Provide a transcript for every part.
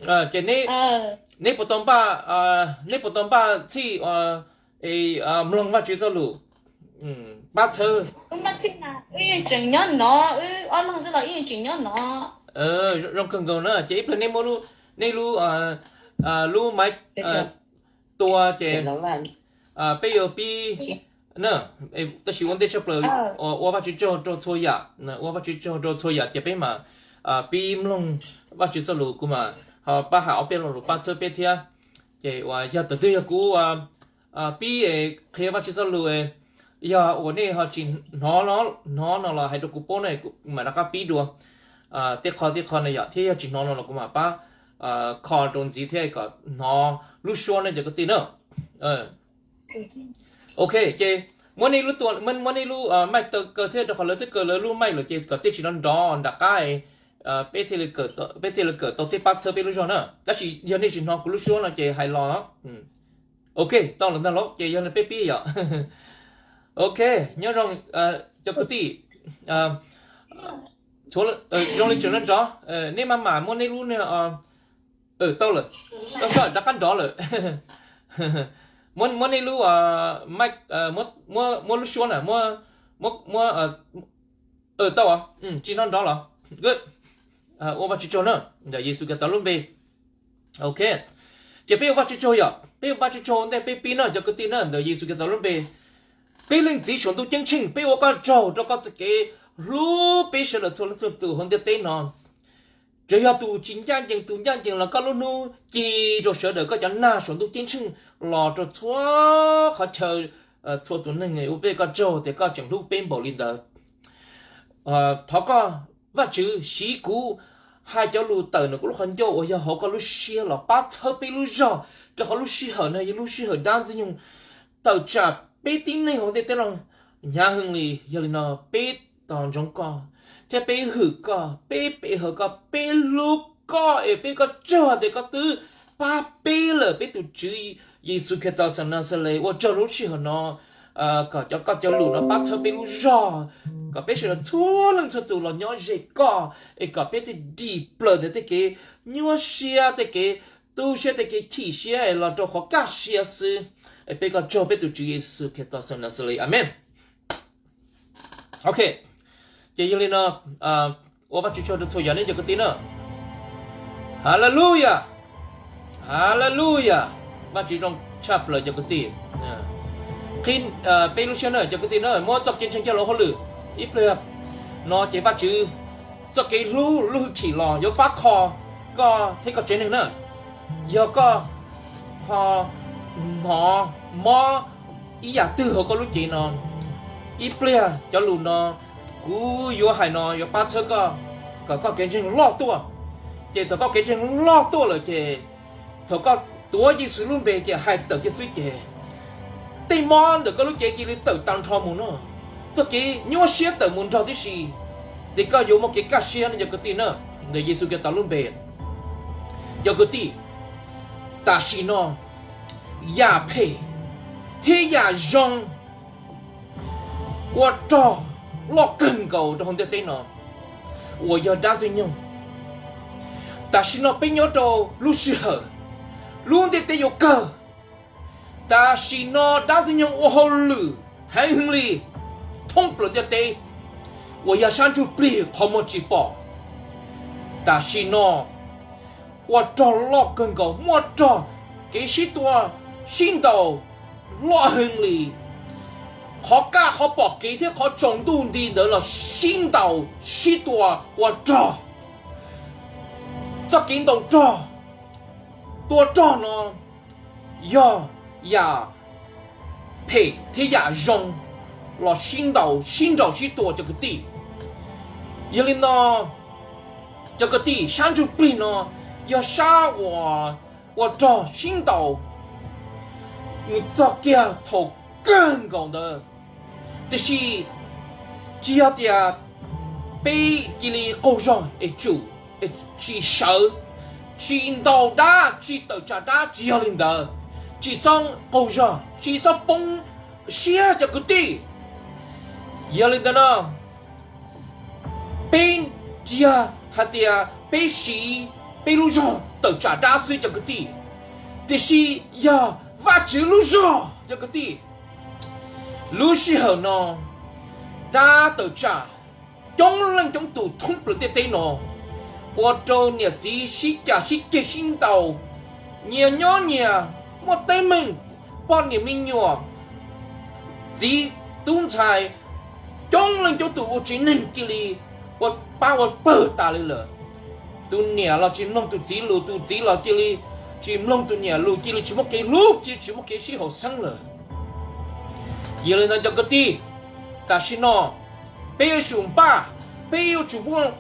Ces neb puas tau npaj, neb puas tau npaj txhij mloog Vajtswv txoj lus pab txhawb? Zoo kawg nkaus na, ces ib pliag nej muab nej lub, lub maiv tua ces peb yuav pib na, tab sis ua ntej tshaj plaws ua Vajtswv tsaug rau txhua yam, ua Vajtswv tsaug rau txhua yam ces peb mam pib mloog Vajtswv txoj lus, kuv mam ho pab hais ob peb lo lus pab txhawb peb thiab. Ces uas yog thaum twg yog kuv pib qhia Vajtswv txoj lus, yog uas nej ho tsis hnov, hnov no los hais rau kuv paub na, kuv mam rov qab pib dua tej qho tej qho na yom, thiab yog tsis hnov no los kuv mam pab kho rau ntxiv thiab kom hnov lub suab na cov kwv tij na. Ok, ces muab nej lub, muab nej lub maij taw kaw thiab, rau qhov lawv twb kaw lawv lub maij lawm ces kom tej tsis nrov nrov nram qab, peb thiaj li kawm tau tej pab txhawb peb lub zog na. Tab sis yog nej tsis hnov kuv lub suab no ces hais los. Ok, tau lawm ntag lauj, ces yog li peb pib yom. Ok, nyob zoo cov kwv tij, zoo li tseem nrov nrov, nej maj mam muab nej lub, tau lawm, rov qab nrov lawm. Muab nej lub, muab lub suab na, muab, tau, tsis nrov nrov los? Ua Vajtswv tsaug na, ntawm Yexus Khetos lub npe. Ok, ces peb ua Vajtswv tsaug yom, peb ua Vajtswv tsaug ntej peb pib na cov kwv tij na, ntawm Yexus Khetos lub npe. Peb Leej Txiv Saum Ntuj Ceeb Tsheej, peb ua koj tsaug rau koj txoj kev hlub peb sawv daws txhua leej txhua tus hauv ntiaj teb no. Txawm yog tus tsis ncaj ncees, tus ncaj ncees los koj lub hnub ci rau sawv daws koj cov nag saum ntuj ceeb tsheej los rau txhua qhov chaw, txhua tus neeg ua peb koj tsaug tias koj tseem hlub peb npaum li ntawd. Thov koj Vajtswv siv kuv hais cov lus tawm ntawm kuv lub qhov ncauj uas yog hauv koj lub siab los pab txhawb peb lub zog, rau qhov lub sij hawm no yog lub sij hawm dab ntxwg nyoog tawm tsam peb tib neeg hauv ntiaj teb no hnyav heev li. Yog li no peb tos ntsoov koj thiab peb hwm koj, peb pe hawm koj, peb hlub koj es peb koj tsaug tias koj twb pab peb lawm. Peb tus Tswv Yexus Khetos xeem Naxales, ua tsaug lub sij hawm no kom cov koj cov lus no pab txhawb peb lub zog, kom peb sawv daws txhua leej txhua tus los nyob ze koj, es kom peb thiaj dim plaws ntawm tej kev nyuaj siab, tej kev tu siab, tej kev chim siab los rau qhov kaj siab xwb. Es peb koj tsaug peb tus Tswv Yexus Khetos xeem Naxales, amees. Ok, ces yog li no ua Vajtswv tsaug rau txhua yam nej cov kwv tij na. Haleluya, haleluya, Vajtswv zoo tshaj plaws cov kwv tij. Qhib peb lub siab na cov kwv tij na, muab txoj kev ntseeg coj los hauj lwm. Ib pliag no ces Vajtswv txoj kev hlub lub hwj chim los yuav pab kho koj thiab koj tsev neeg na. Yog koj ho hnov mob ib yam twg hauv koj lub cev no, ib pliag cov lus no kuv yuav hais no yuav pab txhawb koj kom koj kev ntseeg loj tuaj. Ces thaum koj kev ntseeg loj tuaj lawm ces thaum koj tuav Yexus lub npe ces hais tawm kiag xwb ces tej mob ntawm koj lub cev cia li tawm tag nrho mus no. Txoj kev nyuaj siab tawm mus nrog tib si, ces koj yuav muaj kev kaj siab no cov kwv tij na, ntawm Yexus Khetos lub npe. Cov kwv tij, tam sim no yam phem thiab yam zoo ua rog loj kawg nkaus rau hauv ntiaj teb no uas yog dab ntxwg nyoog. Tam sim no peb nyob rau lub sij hawm lub ntiaj teb yuav kawg. Tam sim no dab ntxwg nyoog ua hauj lwm heev hwv li thoob plaws ntiaj teb uas yog sab ntsuj plig qhov muag tsis pom. Tam sim no ua rog loj kawg nkaus, muaj rog kev sib tua sib ntaus loj heev li. Qhov kaj qhov pom kev thiab qhov tsaus ntuj nti ntawd los sib ntaus sib tua ua rog. Txoj kev ntaus rog, tua rog no yog yam phem thiab yam zoo los sib ntaus sib nraus sib tua cov kwv tij. Yog li no cov kwv tij, sab ntsuj plig no yog sab uas ua rog sib ntaus mus txog kiag thaum kawg nkaus ntawd. Tiam sis tsis yog tias peb cia li qaug zog es tsum, tsis sawv, tsis ntaus dab, tsis tawm tsam dab, tsis yog li ntawd. Tsis txhob qaug zog, tsis txhob poob siab cov kwv tij. Yog li ntawd no, peb tsis yog hais tias peb siv peb lub zog tawm tsam dab xwb cov kwv tij, tiam sis yog Vajtswv lub zog cov kwv tij. Lub sij hawm no, dab tawm tsam coob leej coob tus thoob plaws ntiaj teb no, ua rau niam txiv sib cav sib ceg sib ntaus, nyias nyob nyias, muaj teeb meem, poj niam me nyuam, txiv tub ntxhais, coob leej coob tus ua tsev neeg cia li ua pab ua pawg tas li lawm. Tus niam los tsis mloog tus txiv lus, tus txiv los cia li tsis mloog tus niam lus, cia li tsis muaj kev hlub, cia li tsis muaj kev sib haum xeeb lawm. Yog li ntawd cov kwv tij, tam sim no peb yuav tsum npaj, peb yuav tsum muab,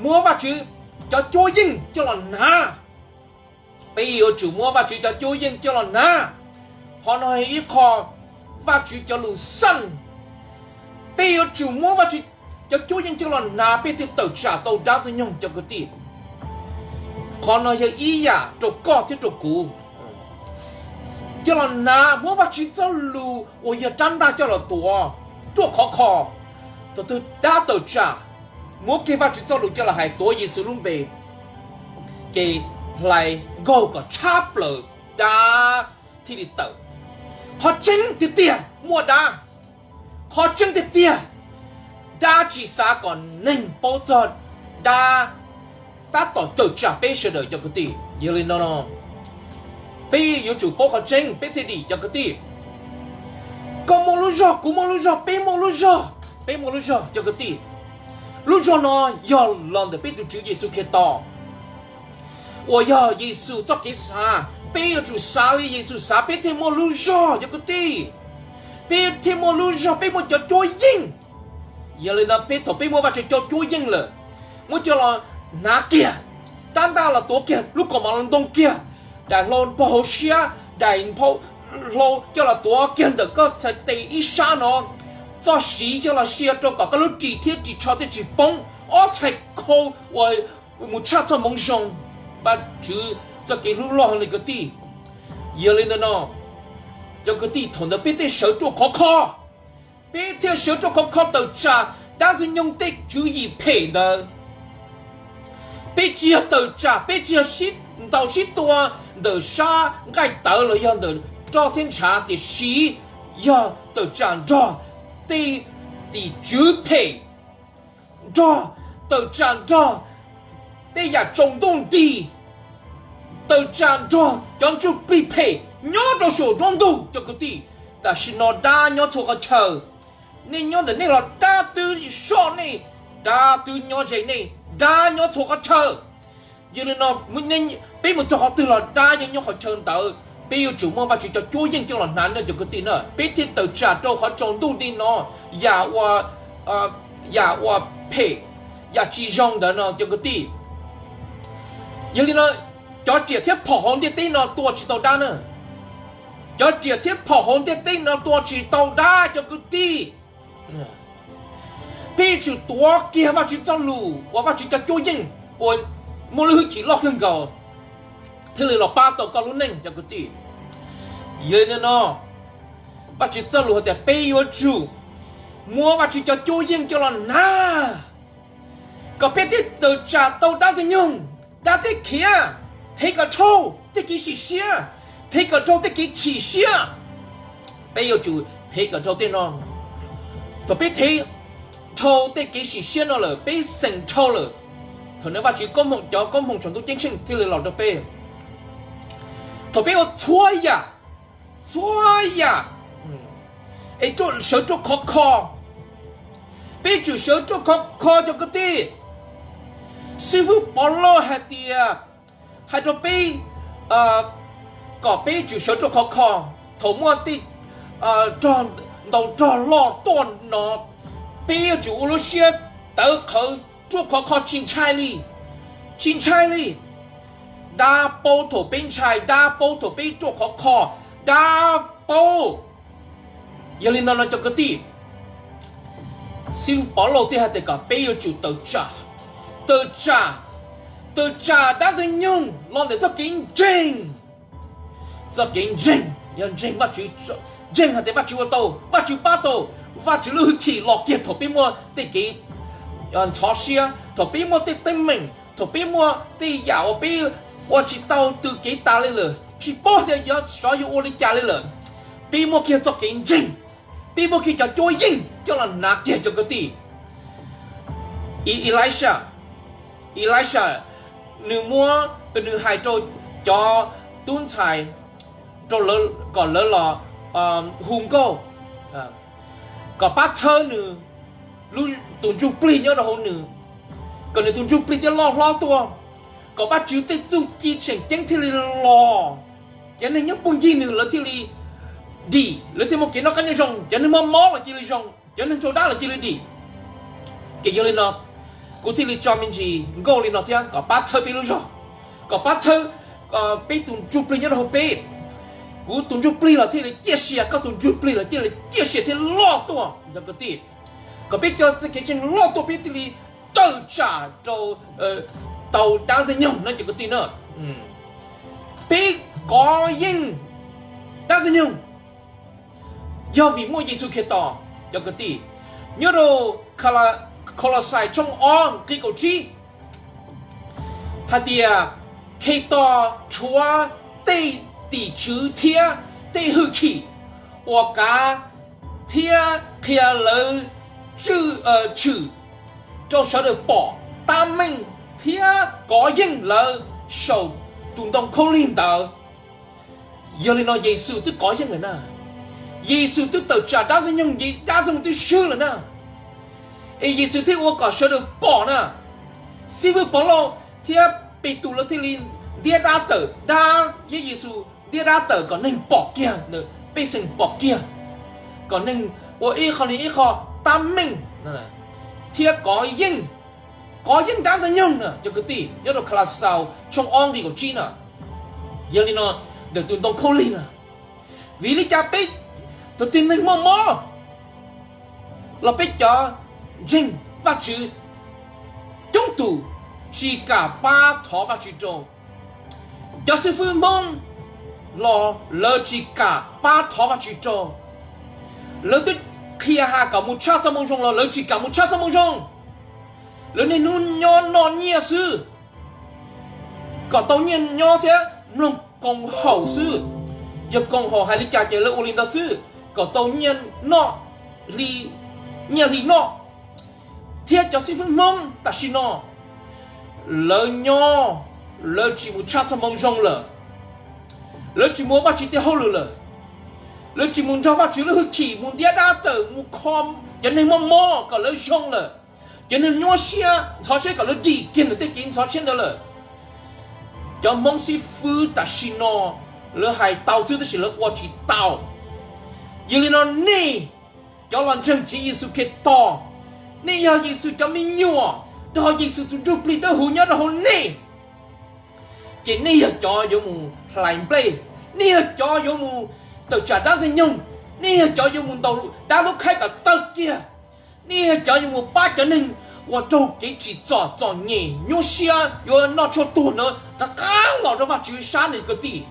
muab Vajtswv cov cuab yeej coj los hnav. Peb yuav tsum muab Vajtswv cov cuab yeej coj los hnav. Qhov no yog ib qho Vajtswv cov lus xeej. Peb yuav tsum muab Vajtswv cov cuab yeej coj los hnav peb thiaj tawm tsam tau dab ntxwg nyoog cov kwv tij. Qhov no yog ib yam rau koj thiab rau kuv. Coj los hnav, muab Vajtswv txoj lus uas yog rab ntaj coj los tuav ruaj khov kho. Thaum twg dab tawm tsam, muab kiag Vajtswv txoj lus coj los hais tuav Yexus lub npe, ces hlais nkaug kom tshab plaws, dab thiaj li tawm. Qhov tseeb tiag tiag muaj dab. Qhov tseeb tiag tiag, dab tsis xav kom neeg paub txog dab tab tom tawm tsam peb sawv daws cov kwv tij. Yog li no, peb yuav tsum paub qhov tseeb peb thiaj dim cov kwv tij. Koj muaj lub zog, kuv muaj lub zog, peb muaj lub zog, peb muaj lub zog cov kwv tij. Lub zog no yog los ntawm peb tus Tswv Yexus Khetos, uas yog Yexus txoj kev xav. Peb yuav tsum xav li Yexus xav peb thiaj muaj lub zog cov kwv tij. Peb thiaj muaj lub zog, peb muaj cov cuab yeej. Yog li no peb, thaum peb muaj Vajtswv cov cuab yeej lawm, muab coj los hnav kiag, rab ntaj los tuav kiag, lub kaus mom los ntoo kiag, daim hlau npog hauv siab, daim hlau coj los tuav kiag ntawm koj txhais tes ib sab no, txoj siv coj los sia rau kom koj lub ris thiab ris tsho thiaj tsis poob, ob txhais khau uas mus tshaj txoj hmoov zoo. Vajtswv txoj kev hlub loj heev li kwv tij. Yog li ntawd no, cov kwv tij, thaum ntawd peb thiaj sawv ruaj khov kho. Peb thiaj sawv ruaj khov kho tawm tsam dab ntxwg nyoog tej tswv yim phem ntawd. Peb tsis yog tawm tsam, peb tsis yog sib ntaus sib tua ntawm sab nqaij tawv los yog ntawm roj thiab ntshav, tiam sis yog tawm tsam nrog tej tim tswv phem, nrog, tawm tsam nrog tej yam tsaus ntuj nti, tawm tsam nrog cov ntsuj plig phem nyob rau saum nruab ntug cov kwv tij. Tam sim no dab nyob txhua qhov chaw. Nej nyob ntawm nej los dab twb soj nej, dab twb nyob ze nej, dab nyob txhua qhov chaw. Yog li no, peb mus txog qhov twg los dab yeej nyob qhov chaw ntawd. Peb yuav tsum muaj Vajtswv cov cuab yeej coj los hnav no cov kwv tij na, peb thiaj tawm tsam rau qhov tsaus ntuj nti no, yam uas, yam uas phem, yam tsis zoo ntawd no cov kwv tij. Yog li no, cov riam thiab phom hauv ntiaj teb no tua tsis tau dab na. Cov riam thiab phom hauv ntiaj teb no tua tsis tau dab cov kwv tij. Peb yuav tsum tuav kiag Vajtswv txoj lus uas Vajtswv cov cuab yeej uas muaj lub hwj chim loj kawg nkaus thiaj li los pab tau koj lub neej cov kwv tij. Yog li no, Vajtswv txoj lus hais tias peb yuav tsum muab Vajtswv cov cuab yeej coj los hnav kom peb thiaj tawm tsam tau dab ntxwg nyoog, dab tej khiav, thev kom dhau tej kev sim siab, thev kom dhau tej kev chim siab. Peb yuav tsum thev kom dhau tej no. Thaum peb thev dhau tej kev sim siab no lawm, peb xeem dhau lawm, thaum no Vajtswv koob hmoov, cov koob hmoov tsaus ntuj ceeb tsheej thiaj li los rau peb. Thaum peb ua txhua yam, txhua yam, es sawv ruaj khov kho. Peb tsum sawv ruaj khov kho cov kwv tij. Xib fwb Pov Lauj hais tias, hais rau peb kom peb tsum sawv ruaj khov kho. Thaum muaj tej rog, ntaus rog loj tuaj no, peb yuav tsum ua lub siab tawv qhawv ruaj khov kho tsis ntshai li, tsis ntshai li. Dab paub thaum peb ntshai, dab paub thaum peb ruaj khov kho, dab paub. Yog li no no cov kwv tij, xib fwb Pov Lauj thiaj hais tias kom peb yuav tsum tawm tsam, tawm tsam, tawm tsam dab ntxwg nyoog los ntawm txoj kev ntseeg. Txoj kev ntseeg, yog ntseeg Vajtswv, ntseeg hais tias Vajtswv ua tau, Vajtswv pab tau, Vajtswv lub hwj chim los kiag thaum peb muaj tej kev ntxhov siab, thaum peb muaj tej teeb meem, Thaum peb muaj tej yam uas peb ua tsis tau tws kev tas li lawm, tsis paub tias yuav xyov yuav ua li cas li lawm, peb muaj kiag txoj kev ntseeg, peb muaj kiag cov cuab yeej coj los hnav kiag cov kwv tij. Elisha, Elisha, nws muab, nws hais rau cov tub ntxhais rau lawv kom lawv los hu nkauj, kom pab txhawb nws, tus ntsuj plig nyob rau hauv nws, kom nws tus ntsuj plig thiaj loj hlob tuaj, kom Vajtswv tej txuj ci tseem ceeb thiaj li los. Cov neeg nyob puag ncig nws lawv thiaj li dim, lawv thiaj muaj kev noj qab nyob zoo, cov neeg muaj mob los cia li zoo, cov neeg raug dab los cia li dim. Ces yog li no, kuv thiaj li tso me ntsis nkauj li no thiab kom pab txhawb peb lub zog, kom pab txhawb peb tus ntsuj plig nyob rau hauv peb. Kuv tus ntsuj plig los thiaj li ciaj sia, koj tus ntsuj plig los thiaj li ciaj sia thiab loj tuaj, yog kwv tij. Kom peb cov txoj kev ntseeg loj tuaj, peb thiaj li tawm tsam rau tau dab ntxwg nyoog no cov kwv tij na. Peb kov yeej dab ntxwg nyoog yog vim muaj Yexus Khetos, cov kwv tij. Nyob rau Kolauxais tshooj ob nqe kaum tsib hais tias, Khetos rhuav tej tim tswv thiab tej hwj chim uas kav thiab qhia lawv tshwm rau sawv daws pom tab meeg thiab kov yeej lawv saum tus ntoo khaub lig ntawd. Yog li no Yexus twb kov yeej lawm na. Yexus twb tawm tsam dab ntxwg nyoog, dab ntxwg nyoog twb swb lawm na. Es Yexus thiaj ua kom sawv daws pom na. Xib fwb Pov Lauj thiab Petus lawv thiaj li ntiab dab tawm, dab, Yexus ntiab dab tawm kom neeg pom kiag, pej xeem pom kiag, kom neeg ua ib qho li ib qho tab meeg thiab kov yeej, kov yeej dab ntxwg nyoog na cov kwv tij, nyob rau Kolauxais tshooj ob nqe kaum tsib na. Yog li no, ntawm tus ntoo khaub lig na, vim li cas peb thaum twg neeg muaj mob los peb cov ntseeg Vajtswv coob tus tsis kam pab thov Vajtswv rau. Cov xib fwb Hmoob los lawv tsis kam pab thov Vajtswv rau. Lawv twb qhia has kom mus tshaj txoj moo zoo los lawv tsis kam mus tshaj txoj moo zoo. Lawv niaj hnub nyob noj nyiaj xwb, kom tau nyiaj nyob thiab mloog koom haum xwb. Yog koom haum hais li cas ces lawv ua li ntawd xwb, kom tau nyiaj noj, nyiaj hli noj. Thiab cov xib fwb Hmoob tam sim no lawv nyob, lawv tsis mus tshaj txoj moo zoo lawm. Lawv tsis mus ua Vajtswv tej hauj lwm lawm. Lawv tsis mus nrog Vajtswv lub hwj chim mus ntiab dab tawm mus kho cov neeg muaj mob kom lawv zoo lawm. Cov neeg nyuaj siab ntxhov siab kom lawv dim kiag ntawm tej kev ntxhov siab ntawd lawm. Cov Hmoob xib fwb tam sim no lawv hais tau xwb tab sis lawv ua tsis tau. Yog li no nej cov los ntseeg Tswv Yexus Khetos, nej yog Yexus cov me nyuam, rau qhov Yexus tus ntsuj plig dawb huv nyob rau hauv nej, ces nej yog cov yuav mus hlais nplej, nej yog cov yuav mus tawm tsam dab ntxwg nyoog, nej yog cov yuav mus ntaus dab lub khaib kom tawg kiag, nej yog cov yuav mus pab cov neeg uas raug kev tsim txom txom nyem nyuaj siab yuav noj tshuaj tuag na, rov qab los rau Vajtswv sab na kwv tij.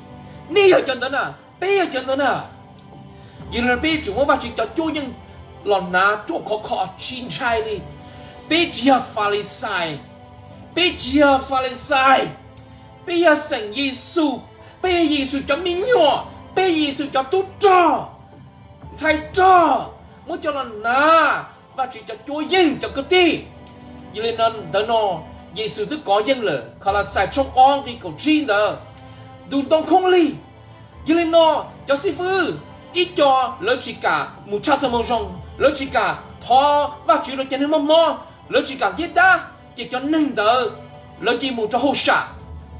Nej yog cov ntawd na, peb yog cov ntawd na. Yog li no peb yuav tsum muab Vajtswv cov cuab yeej los hnav ruaj khov kho tsis ntshai li. Peb tsis yog Falixais, peb tsis yog Falixais, peb yog xeem Yexus, peb yog Yexus cov me nyuam, peb yog Yexus cov tub rog, ntxhais rog, muab coj los hnav Vajtswv cov cuab yeej cov kwv tij. Yog li no ntawd no, Yexus twb kov yeej lawm, Khalasais tshooj ob nqi kaum tsib ntawd, ntu ntoo khoob lig. Yog li no, cov xib fwb ib co lawv tsis kam mus tshaj txoj moo zoo, lawv tsis kam thov Vajtswv rau cov neeg mob mob, lawv tsis kam ntiab dab, ces cov neeg ntawd lawv cia mus rau hauj sam,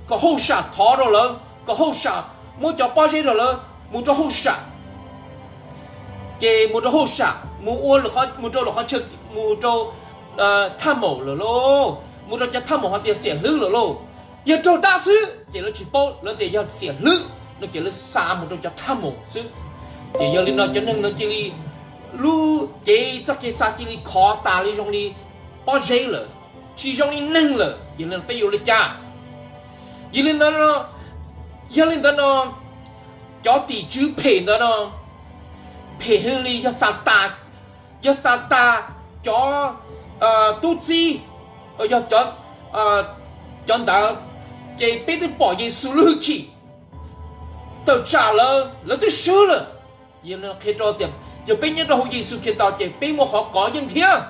kom hauj sam thov rau lawv, kom hauj sam muab cov pob zeb rau lawv mus rau hauj sam. Ces mus rau hauj sam, mus ua, mus rau lawv qhov chaw, mus rau thaj maum lawm lauj, mus rau cov thaj maum hais tias xiam hlwb lawm lauj. Yog raug dab xwb ces lawv tsis paub, lawv tias yog xiam hlwb no ces lawv xa mus rau cov thaj maum xwb. Ces yog li no cov neeg no cia li, lub cev txoj kev xa cia li khov tas li zoo li pob zeb lawm, tsis zoo li neeg lawm. Yog li no peb yuav li cas? Yog li ntawd no, yog li ntawd no, cov tim tswv phem ntawd no, phem hwv li yog Xatas, yog Xatas cov tub txib, yog cov cov ntawd, ces peb twb pom Yexus lub hwj chim tawm tsam lawv, lawv twb swb lawm. Yog qhia rau tias yog peb nyob rau hauv Yexus Khetos ces peb muaj qhov kov yeej thiab.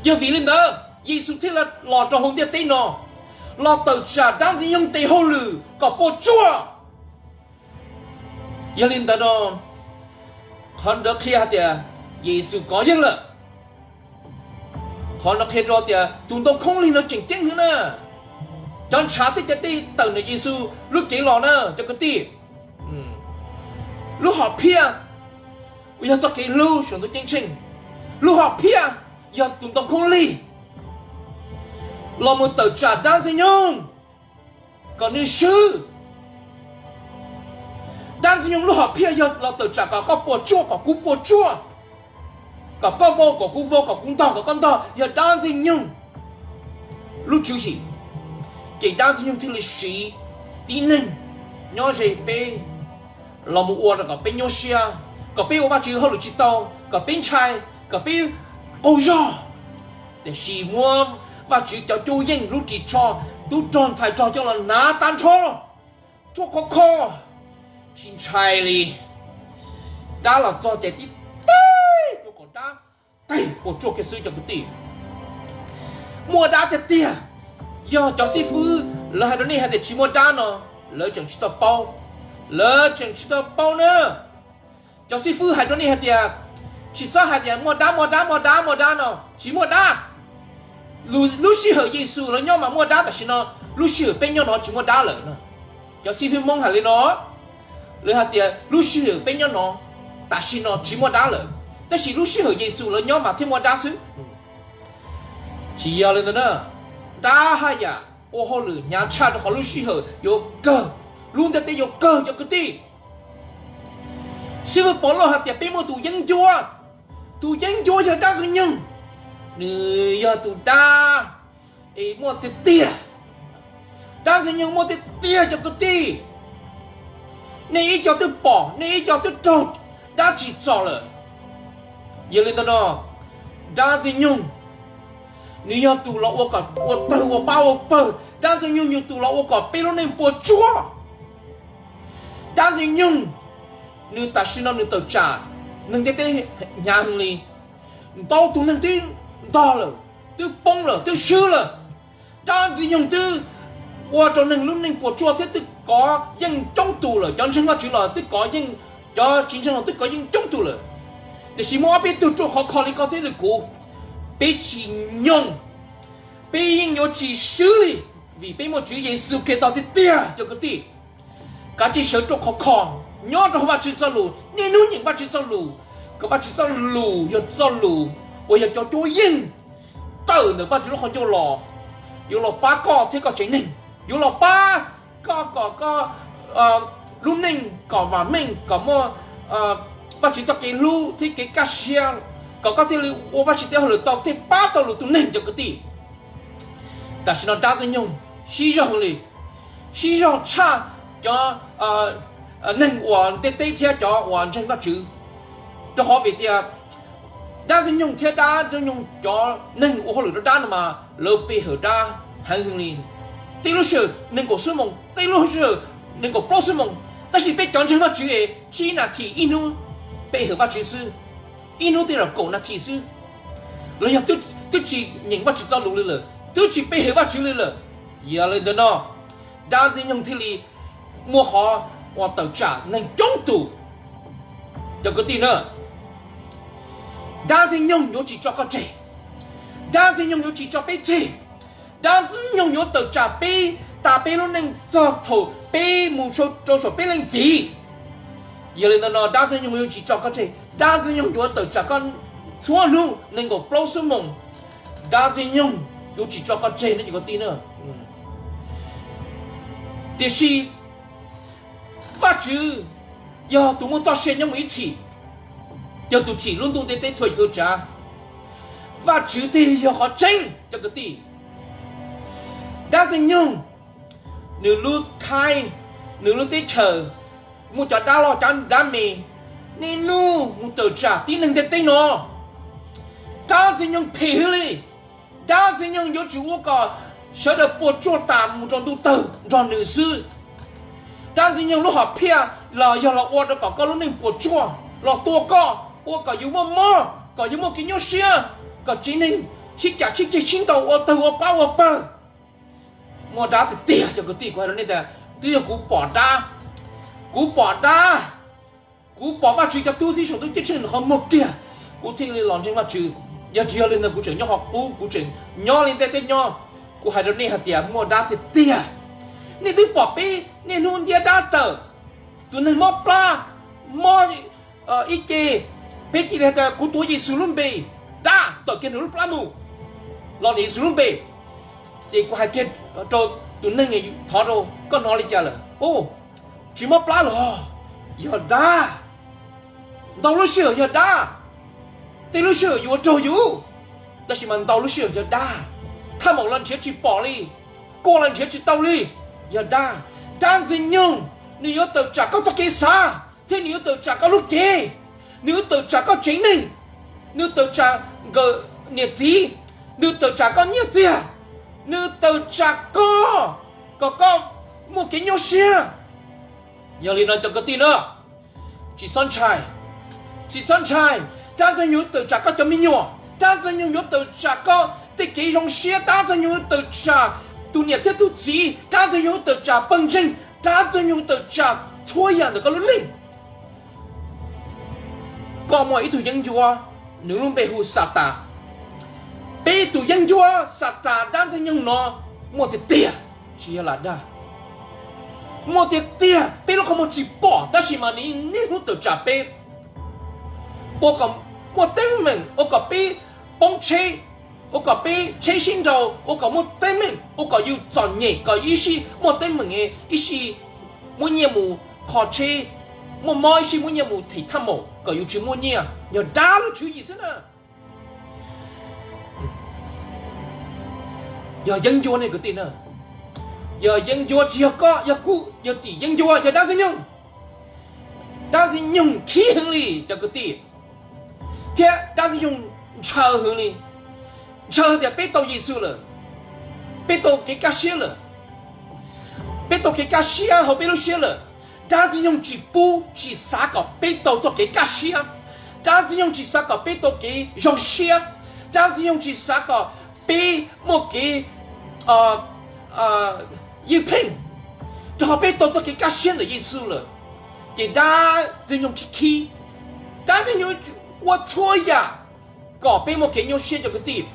Yog vim li ntawd Yexus thiaj los rau hauv ntiaj teb no, los tawm tsam dab Ntxwg Nyoog tes hauj lwm kom puas tsuaj. Yog li ntawd no, qhov ntawd qhia hais tias Yexus kov yeej lawm. Qhov no qhia rau tias tus ntoo khoob lig no tseem ceeb heev na. Cov ntshav thiab cov dej tawm ntawm Yexus lub cev los na cov kwv tij. Lub hom phiaj uas yog txoj kev hlub saum ntuj ceeb tsheej, lub hom phiaj yog tus ntoo khoob lig los mus tawm tsam dab Ntxwg Nyoog kom nws swb. Dab Ntxwg Nyoog lub hom phiaj yog los tawm tsam kom koj puas tsuaj, kom kuv puas tsuaj, kom koj vau kom kuv vau, kom kuv ntog kom koj ntog, yog dab Ntxwg Nyoog lub tswv yim. Ces dab Ntxwg Nyoog thiaj li siv tib neeg nyob ze peb los mus ua rau kom peb nyuaj siab, kom peb ua Vajtswv hauj lwm tsis tau, kom peb ntshai, kom peb qaug zog. Tiam sis muab Vajtswv cov cuab yeej lub ris tsho, tub rog ntxhais rog coj los hnav tag nrho, ruaj khov kho, tsis ntshai li. Dab los txog ces tib teg rau kom dab teg puas tsuaj kiag xwb cov kwv tij. Muaj dab tiag tiag, yog cov xib fwb lawv hais rau nej hais tias tsis muaj dab no, lawv tseem tsis tau paub, lawv tseem tsis tau paub na. Cov xib fwb hais rau nej hais tias tsis txhob hais tias muaj dab, muaj dab, muaj dab, muaj dab no, tsis muaj dab. Lub sij hawm Yexus lawv nyob mas muaj dab, tam sim no lub sij hawm peb nyob no tsis muaj dab lawm no. Cov xib fwb Hmoob hais li no, lawv hais tias lub sij hawm peb nyob no tam sim no tsis muaj dab lawm, tab sis lub sij hawm Yexus lawv nyob mas thiaj muaj dab xwb. Tsis yog li ntawd na, dab haj yam ua hauj lwm hnyav tshaj rau qhov lub sij hawm yuav kawg, lub ntiaj teb yuav kawg cov kwv tij. Xib fwb Pov Lauj hais tias peb muaj tus yeeb ncuab, tus yeeb ncuab yog dab Ntxwg Nyoog, nws yog tus dab es muaj tiag tiag. Dab Ntxwg Nyoog muaj tiag tiag cov kwv tij. Nej ib co twb pom, nej ib co twb raug dab tsim txom lawm. Yog li ntawd no, dab Ntxwg Nyoog nws yog tus los ua kom ua tawg ua pab ua pawg, dab Ntxwg Nyoog yog tus los ua kom peb lub neej puas tsuaj. Dab Ntxwg Nyoog nws tam sim no nws tawm tsam neeg ntiaj teb hnyav heev li, ntau tus neeg twb ntog lawm, twb poob lawm, twb swb lawm. Dab Ntxwg Nyoog twb ua rau neeg lub neej puas tsuaj thiab twb kov yeej coob tus lawm, cov ntseeg Vajtswv los twb kov yeej, cov tsis ntseeg los twb kov yeej coob tus lawm. Tiam sis muaj ob peb tug ruaj khov kho li koj thiab li kuv, peb tsis nyoog, peb yeej yuav tsis swb li, vim peb muaj Tswv Yexus Khetos tiag tiag cov kwv tij. Kav tsij sawv ruaj khov kho, nyob rau Vajtswv txoj lus, niaj hnub nyeem Vajtswv txoj lus, kom Vajtswv txoj lus yog txoj lus uas yog cov cuab yeej tawm ntawm Vajtswv lub qhov ncauj los, yuav los pab koj thiab koj tsev neeg, yuav los pab koj kom koj lub neej kom vam meej, kom muaj Vajtswv txoj kev hlub thiab kev kaj siab, kom koj thiaj li ua Vajtswv tej hauj lwm tau thiaj pab tau lwm tus neeg cov kwv tij. Tam sim no dab Ntxwg Nyoog sib zog li, sib zog tshaj cov neeg uas ntiaj teb thiab cov uas ntseeg Vajtswv, rau qhov vim tias dab Ntxwg Nyoog thiab dab Ntxwg Nyoog cov neeg ua hauj lwm rau dab no mas lawv pe hawm dab heev heev li. Tej lub sij hawm nees nkaum xuab moos, tej lub sij hawm nees nkaum plaub xuab moos, tab sis peb cov ntseeg Vajtswv es tsib nas this ib hnub pe hawm Vajtswv xwb, ib hnub tej zaum kaum nas this xwb, los yog twb tsis nyeem Vajtswv txoj lus li lawm, twb tsis pe hawm Vajtswv li lawm. Yog li ntawd no, dab Ntxwg Nyoog thiaj li muaj qhov uas tawm tsam neeg coob tus. Cov kwv tij na, dab Ntxwg Nyoog yuav tsis tso koj tseg, dab Ntxwg Nyoog yuav tsis tso peb tseg, dab Ntxwg Nyoog yuav tawm tsam peb tas peb lub neej txog thaum peb mus rau saum peb leej txiv. Yog li ntawd no dab Ntxwg Nyoog yuav tsis tso koj tseg, dab Ntxwg Nyoog yuav tawm tsam koj txhua hnub nees nkaum plaub xuab moos, dab Ntxwg Nyoog yuav tsis tso koj tseg ne cov kwv tij na. Tiam sis Vajtswv yog tus muaj txoj sia nyob mus ib txhis, yog tus tsim lub ntuj ntiaj teb txhua txhua tsav. Vajtswv thiaj yog qhov tseeb cov kwv tij. Dab Ntxwg Nyoog, nws lub khaib, nws lub teb chaws, muaj cov dab loj cov dab me, niaj hnub mus tawm tsam tib neeg ntiaj teb no. Dab Ntxwg Nyoog phem heev li. Dab Ntxwg Nyoog yuav tsum ua kom sawv daws puas tsuaj tas mus rau ntuj tawg nrog nws xwb. Dab Ntxwg Nyoog lub hom phiaj los yog los ua rau kom koj lub neej puas tsuaj, los tua koj, ua kom yus muaj mob, kom yus muaj kev nyuaj siab, kom tsev neeg sib cav sib ceg sib ntaus ua tawg ua pab ua pawg. Muaj dab tiag tiag cov kwv tij, kuv hais rau nej tias twb yog kuv pom dab, kuv pom dab, kuv pom Vajtswv cov tub txib saum ntuj ceeb tsheej nws qhov muag kiag, kuv thiaj li los ntseeg Vajtswv. Yog tsis yog li ntawd kuv tseem nyob qhov qub, kuv tseem nyob li ntiaj teb nyob. Kuv hais rau nej hais tias muaj dab tiag tiag. Nej twb pom peb niaj hnub ntiab dab tawm, tus neeg mob plab, mob ib ce, peb cia li hais tias kuv tuav Yexus lub npe, dab tawm kiag nws lub plab mus, los ntawm Yexus lub npe. Ces kuv hais kiag rau tus neeg, thov rau koj hnov li cas lawm? Tsis mob plab los? Yog dab. Ntau lub sij hawm yog dab. Tej lub sij hawm yuav raug yus, tab sis mas ntau lub sij hawm yog dab. Thaj maum los nrhiav tsis pom li, kua los nrhiav tsis tau li, yog dab. Dab Ntxwg Nyoog nws yuav tawm tsam koj txoj kev xav, thiab nws yuav tawm tsam koj lub cev, nws yuav tawm tsam koj tsev neeg, nws tawm tsam nkawm niam txiv, nws tawm tsam koj nyiaj txiag, nws tawm tsam koj kom koj muaj kev nyuaj siab. Yog li no cov kwv tij na, tsis txhob ntshai, tsis txhob ntshai. Dab Ntxwg Nyoog yuav tawm tsam koj cov me nyuam, Dab Ntxwg Nyoog yuav tawm tsam koj tej kev zoo siab, Dab Ntxwg Nyoog yuav tawm tsam tus niam thiab tus txiv, Dab Ntxwg Nyoog yuav tawm tsam pawg ntseeg, Dab Ntxwg Nyoog yuav tawm tsam txhua yam ntawm koj lub neej. Koj muaj ib tug yeeb ncuab, nws lub npe hu Xatas. Peb tus yeeb ncuab Xatas Dab Ntxwg Nyoog no muaj tiag tiag, tsis yog lam dag. Muaj tiag tiag, peb lub qhov muag tsis pom tab sis mas nws niaj hnub tawm tsam peb, ua kom muaj teeb meem, ua kom peb poob tsheb, ua kom peb tsheb sib nraus, ua kom muaj teeb meem, ua kom yus txom nyem, kom ib sij muaj teeb meem, ib sij muab nyiaj mus kho tsheb, muaj mob ib sij muab nyiaj mus them thaj maum kom yus tsis muaj nyiaj, yog dab lub tswv yim xwb na. Yog yeeb ncuab ne kwv tij na, yog yeeb ncuab, tsis yog koj yog kuv, yog tim yeeb ncuab yog Dab Ntxwg Nyoog. Dab Ntxwg Nyoog khib heev li cov kwv tij, thiab Dab Ntxwg Nyoog ntshaw heev li. Ntshaw tias peb tau Yexus lawm, peb tau kev kaj siab lawm, peb tau kev kaj siab hauv peb lub siab lawm. Dab Ntxwg Nyoog tsis pub, tsis xav kom peb tau txoj kev kaj siab. Dab Ntxwg Nyoog tsis xav kom peb tau kev zoo siab. Dab Ntxwg Nyoog tsis xav kom peb muaj kev ywj pheej, rau qhov peb tau txoj kev kaj siab ntawm Yexus lawm. Ces Dab Ntxwg Nyoog khib khib, Dab Ntxwg Nyoog ua txhua yam kom peb muaj kev nyuaj siab cov kwv tij.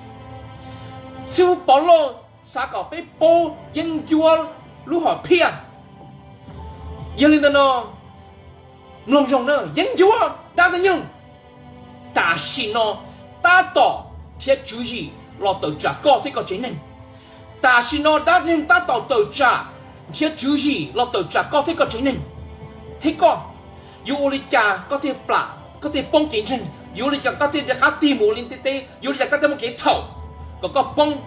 Xib hwb Pov Lauj xav kom peb paub yeeb ncuab lub hom phiaj. Yog li ntawd no, mloog zoo na, yeeb ncuab Dab Ntxwg Nyoog tam sim no tab tom nrhiav tswv yim los tawm tsam koj thiab koj tsev neeg. Tam sim no Dab Ntxwg Nyoog tab tom tawm tsam, nrhiav tswv yim los tawm tsam koj thiab koj tsev neeg, thiab koj yuav ua li cas koj thiaj plam, koj thiaj poob kev ntseeg, yuav ua li cas koj thiaj rov qab tig mus ua li ntiaj teb, yuav ua li cas koj thiaj muaj kev txhaum kom koj poob.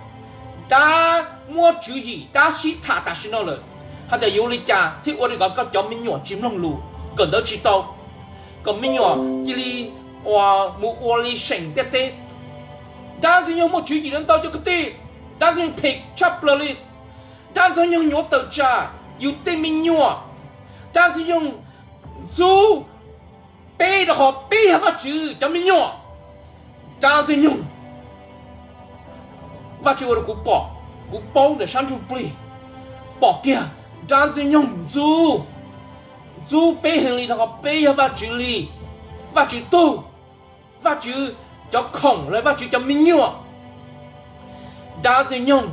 Dab muab tswv yim, dab sib tham tam sim no lawm hais tias yuav ua li cas thiaj ua li kom koj cov me nyuam tsis mloog lus, kawm ntawv tsis tau, kom me nyuam cia li mus ua li seem ntiaj teb. Dab Ntxwg Nyoog muaj tswv yim ntau cov kwv tij, Dab Ntxwg Nyoog phem tshaj plaws li. Dab Ntxwg Nyoog yuav tawm tsam yus tej me nyuam. Dab Ntxwg Nyoog ntxub peb rau qhov peb yog Vajtswv cov me nyuam. Dab Ntxwg Nyoog, Vajtswv ua rau kuv pom, kuv paub ntawm sab ntsuj plig, pom kiag Dab Ntxwg Nyoog ntxub, ntxub peb heev li rau qhov peb yog Vajtswv li, Vajtswv tug, Vajtswv cov khoom los Vajtswv cov me nyuam. Dab Ntxwg Nyoog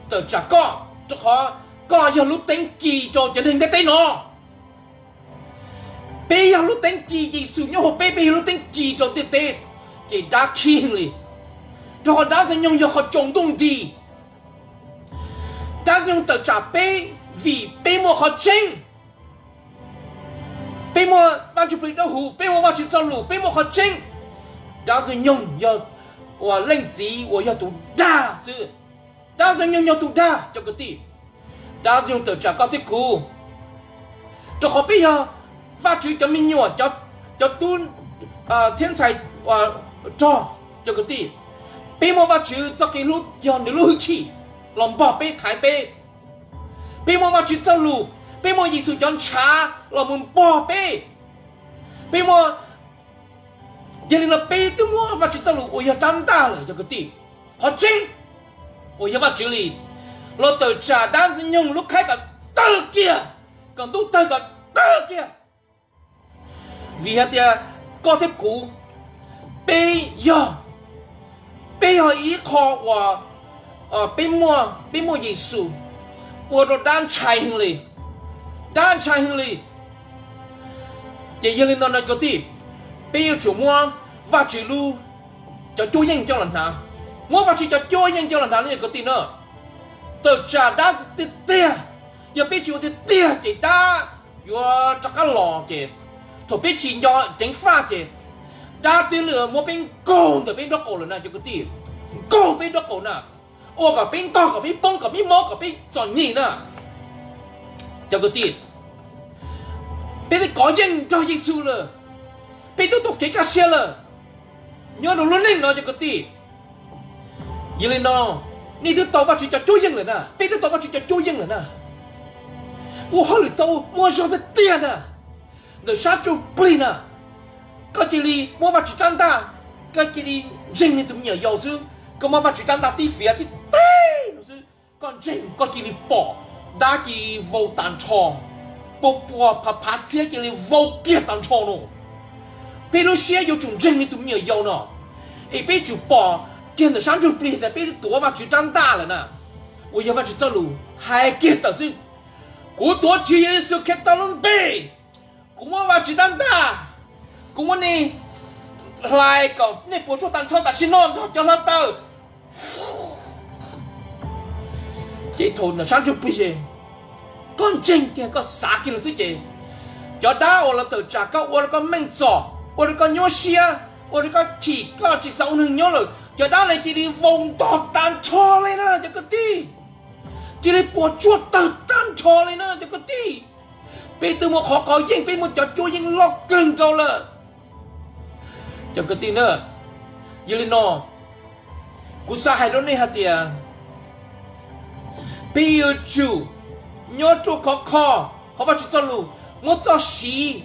tawm tsam koj, rau qhov koj yog lub teeb ci rau cov neeg ntiaj teb no. Peb yog lub teeb ci, Yexus nyob hauv peb, peb yog lub teeb ci rau ntiaj teb. Ces dab khib heev li, rau qhov Dab Ntxwg Nyoog yog qhov tsaus ntuj nti. Dab Ntxwg Nyoog tawm tsam peb vim peb muaj qhov tseeb. Peb muaj Vaj Ntsuj Plig Dawb Huv, peb muaj Vajtswv txoj lus, peb muaj qhov tseeb. Dab Ntxwg Nyoog yog ua leej txiv uas yog tus dag xwb. Dab Ntxwg Nyoog yog tus dag cov kwv tij. Dab Ntxwg Nyoog tawm tsam koj thiab kuv, rau qhov peb yog Vajtswv cov me nyuam, cov tub thiab ntxhais rog cov kwv tij. Peb muaj Vajtswv txoj kev hlub yog nws lub hwj chim. los npog peb thaiv peb. Peb muaj Vajtswv txoj lus, peb muaj Yexus cov ntshav los mus npog peb. Peb muaj, yog li no peb twb muaj Vajtswv txoj lus uas yog rab ntaj lawm cov kwv tij. Qhov tseeb uas yog Vajtswv li, los tawm tsam dab Ntxwg Nyoog lub khaib kom tawg kiag, kom ntub tawg kom tawg kiag. Vim hais tias koj thiab kuv, peb yog, peb yog ib qho uas peb muaj, peb muaj Yexus ua rau dab ntshai heev li, dab ntshai heev li. Ces yog li no no kwv tij, peb yuav tsum muab Vajtswv lub, cov cuab yeej coj los hnav, muab Vajtswv cov cuab yeej coj los hnav no kwv tij na. Tawm tsam dab tiag tiag, yog peb tsis ua tiag tiag ces dab yuav rov qab los ces, thaum peb tsis nco ceev faj ces dab twb muab peb nkaug ntawm peb nraub qaum lawm na cov kwv tij, nkaug peb nraub qaum na, ua kom peb ntog, kom peb poob, kom peb mob, kom peb txom nyem na. Cov kwv tij, peb twb kov yeej nrog Yexus lawm, peb twb tau kev kaj siab lawm nyob rau lub neej no cov kwv tij. Yog li no, nej twb tau Vajtswv cov cuab yeej lawm na, peb twb tau Vajtswv cov cuab yeej lawm na. Ua hauj lwm tau muaj zog tiag tiag na, ntawm sab ntsuj plig na. Koj cia li muab Vajtswv rab ntaj, koj cia li ntseeg li tus me nyuam yaus xwb, koj muab Vajtswv rab ntaj tib fiav tib teg no xwb, koj ntseeg koj cia li pom dab cia li vau tas nrho, pua pua phav phav txhiab cia li vau kiag tas nrho no. Peb lub siab yuav tsum ntseeg li tus me nyuam yaus no, es peb tsum pom kiag ntawm sab ntsuj plig tias peb tuav Vajtswv rab ntaj lawm na, uas yog Vajtswv txoj lus hais kiag tawm xwb. Kuv tuav Tswv Yexus Khetos lub npe, kuv muab Vajtswv rab ntaj, kuv muab nej hlais kom nej puas tsuaj tas nrho tam sim no nrog cov hluav taws. Ces thaum ntawm sab ntsuj plig, koj ntseeg kiag koj xav kiag los xwb ces cov dab uas los tawm tsam koj, ua rau koj meej txom, ua rau koj nyuaj siab, ua rau koj chim, koj tsis xav ua neeg nyob lawm, cov dab no cia li vau ntog tas nrho li na cov kwv tij. Cia li puas tsuaj tawg tag nrho li na cov kwv tij. Peb twb muaj qhov kov yeej, peb muaj cov cuab yeej loj kawg nkaus lawm cov kwv tij na. Yog li no, kuv xav hais rau nej hais tias peb yuav tsum nyob ruaj khov kho hauv Vajtswv txoj lus, muab txoj siv,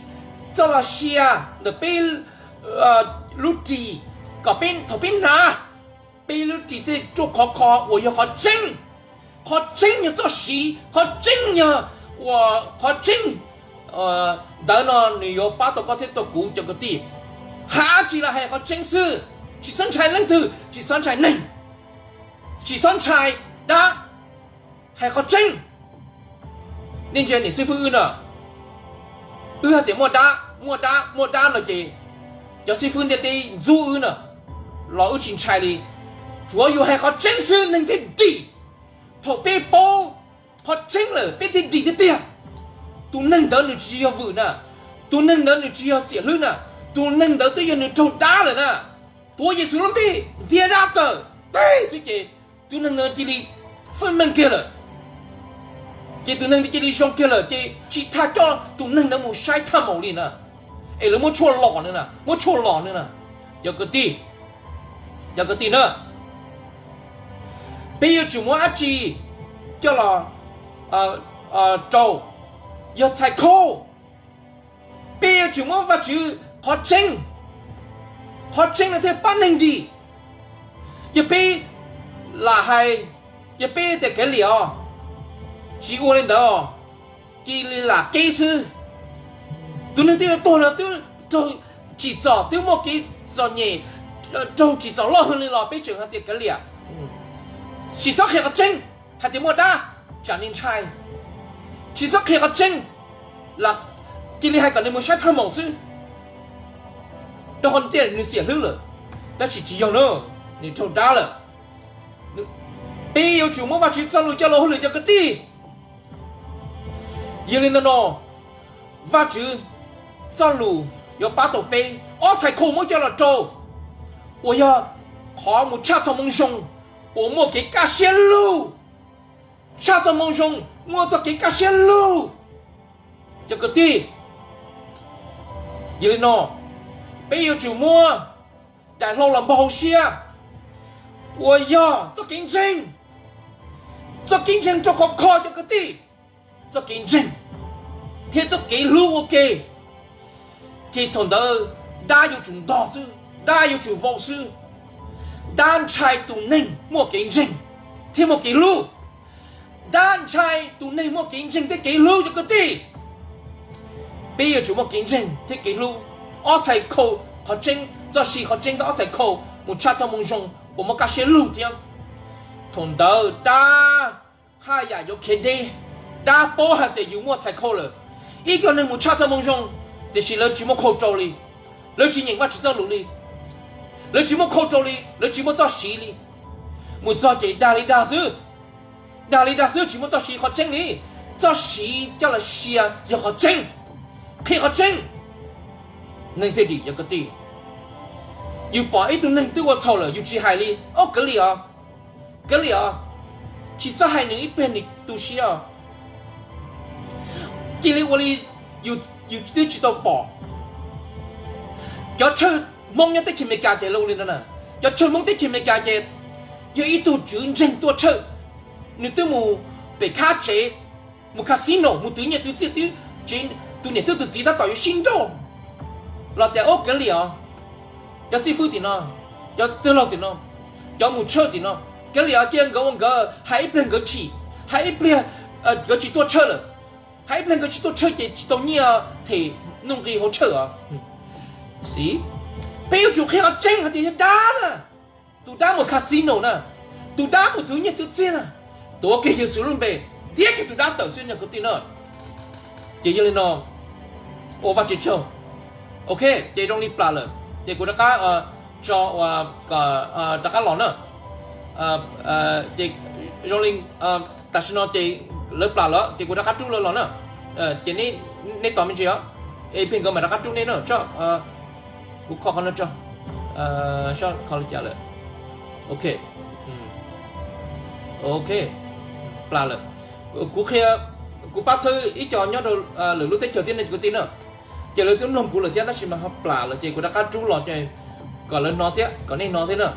txoj laj sia ntawm peb lub ris, kom peb thaum peb hnav, peb lub ris thiaj ruaj khov kho uas yog qhov tseeb. Qhov tseeb yog txoj siv, qhov tseeb yog, uas qhov tseeb ntawd no nws yuav pab tau koj thiab tau kuv cov kwv tij. Hais dab tsi los hais qhov tseeb xwb, tsis txhob ntshai leej twg, tsis txhob ntshai neeg, tsis txhob ntshai dab. Hais qhov tseeb. Nej ntsia niam xib fwb wb na, wb hais tias muaj dab, muaj dab, muaj dab no ces cov xib fwb ntiaj teb ntxub wb na, los wb tsis ntshai li. Tsuav yus hais qhov tseeb xwb neeg thiaj dim. Thaum peb paub qhov tseeb lawm peb thiaj dim tiag tiag. Tus neeg ntawd nws tsis yog vwm na, tus neeg ntawd nws tsis yog txiam hlwb na, tus neeg ntawd twb yog nws raug dab lawm na. Tuav Yexus lub npe ntiab dab tawm teg xwb ces tus neeg ntawd cia li feeb meej kiag lawm. Ces tus neeg cia li zoo kiag lawm ces tsis tas coj tus neeg ntawd mus saib thaj maum li na, es lawv muab tshuaj los na, muab tshuaj los na. Cov kwv tij, cov kwv tij na, peb yuav tsum muab dab tsi coj los rau? Yog txhais khau. Peb yuav tsum muab Vajtswv qhov tseeb, qhov tseeb no thiaj pab neeg dim. Yog peb lam hais, yog peb tias kav liam os, tsis ua li ntawd, cia li lam kev xwb. Tus neeg twb yuav tuag no twb raug tsim txom, twb muaj kev txom nyem, raug tsim txom loj hwv li los peb tseem hais tias kav liam, tsis txhob qhia qhov tseeb hais tias muaj dab, tsam nws ntshai. Tsis txhob qhia qhov tseeb, cia li hais kom nws mus saib thaj maum xwb, rau qhov tias nws xiam hlwb lawm. Tab sis tsis yog na, nws raug dab lawm. Peb yuav tsum muab Vajtswv txoj lus coj los hauj lwm cov kwv tij. Yog li ntawd no, Vajtswv txoj lus yuav pab tau peb. Ob txhais khau muab coj los rau, uas yog qhov mus tshaj txoj moo zoo uas muaj kev kaj siab lug. Tshaj txoj moo zoo muaj txoj kev kaj siab lug, cov kwv tij. Yog li no, peb yuav tsum muab daim hlau los npog hauv siab, uas yog txoj kev ntseeg. Txoj kev ntseeg rau khov kho cov kwv tij, txoj kev ntseeg thiab txoj kev hlub ua ke. Ces thaum ntawd dab yuav tsum ntog xwb, dab yuav tsum vau xwb. Dab ntshai tus neeg muaj kev ntseeg thiab muaj kev hlub. Dab ntshai tus neeg muaj kev ntseeg thiab kev hlub cov kwv tij. Peb yuav tsum muaj kev ntseeg thiab kev hlub. Ob txhais khau qhov tseeb, txoj sia qhov tseeb thiab ob txhais khau mus tshaj txoj moo zoo uas muaj kaj siab lug thiab. Thaum ntawd dab haj yam yuav khiav deb. Dab paub hais tias yus muaj txhais khau lawm. Ib co neeg mus tshaj txoj moo zoo, tiam sis lawv tsis muaj khau rau li, lawv tsis nyeem Vajtswv txoj lus li, lawv tsis muaj khau rau li, lawv tsis muaj txoj siv li. Mus txog ces dag li dag xwb, dag li dag xwb, tsis muaj txoj siv qhov tseeb li. Txoj siv coj los sia yog qhov tseeb, qhia qhov tseeb, neeg thiaj dim cov kwv tij. Yus pom ib tug neeg twb ua txhaum lawm yus tsis hais li, ob kwv li os, kwv li os, tsis txhob hais nws ib pliag nws tu siab os. Cia li ua li yus twb tsis tau pom. Cov tshawj Hmoob nyob teb chaws Amelikas ces zoo li no na. Cov tshawj Hmoob teb chaws Amelikas ces yog ib tug tswv ntseeg tuaj tshawj, nws twb mus pem khab tsev, mus casino, mus twv nyiaj twv txiaj twb, tus niam twb tus txiv tab tom yuav sib nrauj los tias ob kwv li os. Cov xib fwb tim no, cov txwj laug tim no, cov mus tshawj tim no, kwv li os, cia nkawd ua nkawd, hais ib pliag nkawd chim, hais ib pliag nkawd tsis tuaj tshawj lawm, hais ib pliag nkawd tsis tuaj tshawj ces tsis tau nyiaj them nuj nqi hauv tshawj os. Xib, peb yuav tsum qhia qhov tseeb hais tias yog dab na, tus dab mus casino na, tus dab mus twv nyiaj twv txiaj na, tuav kiag Yexus lub npe, ntiab kiag tus dab tawm xwb cov kwv tij na. Ces yog li no, ua Vajtswv tsaug. Ok, ces zoo li plam lawm ces kuv rov qab tso, rov qab los na. Ces zoo li tam sim no ces lawv plam lawm ces kuv rov qab rub lawv los na. Ces nej tos me ntsis os, es pheej nkawd mam rov qab rub nej na. Kuv kho qhov no tso, sab kho li cas lawm. Ok, ok, plam lawm. Kuv qhia, kuv pab txhawb ib co nyob rau lwm lub teb chaws thiab ne kwv tij na. Ces lawv twb mloog kuv lawm thiab tab sis mas ho plam lawm ces kuv rov qab rub los kom lawv hnov thiab kom nej hnov thiab na.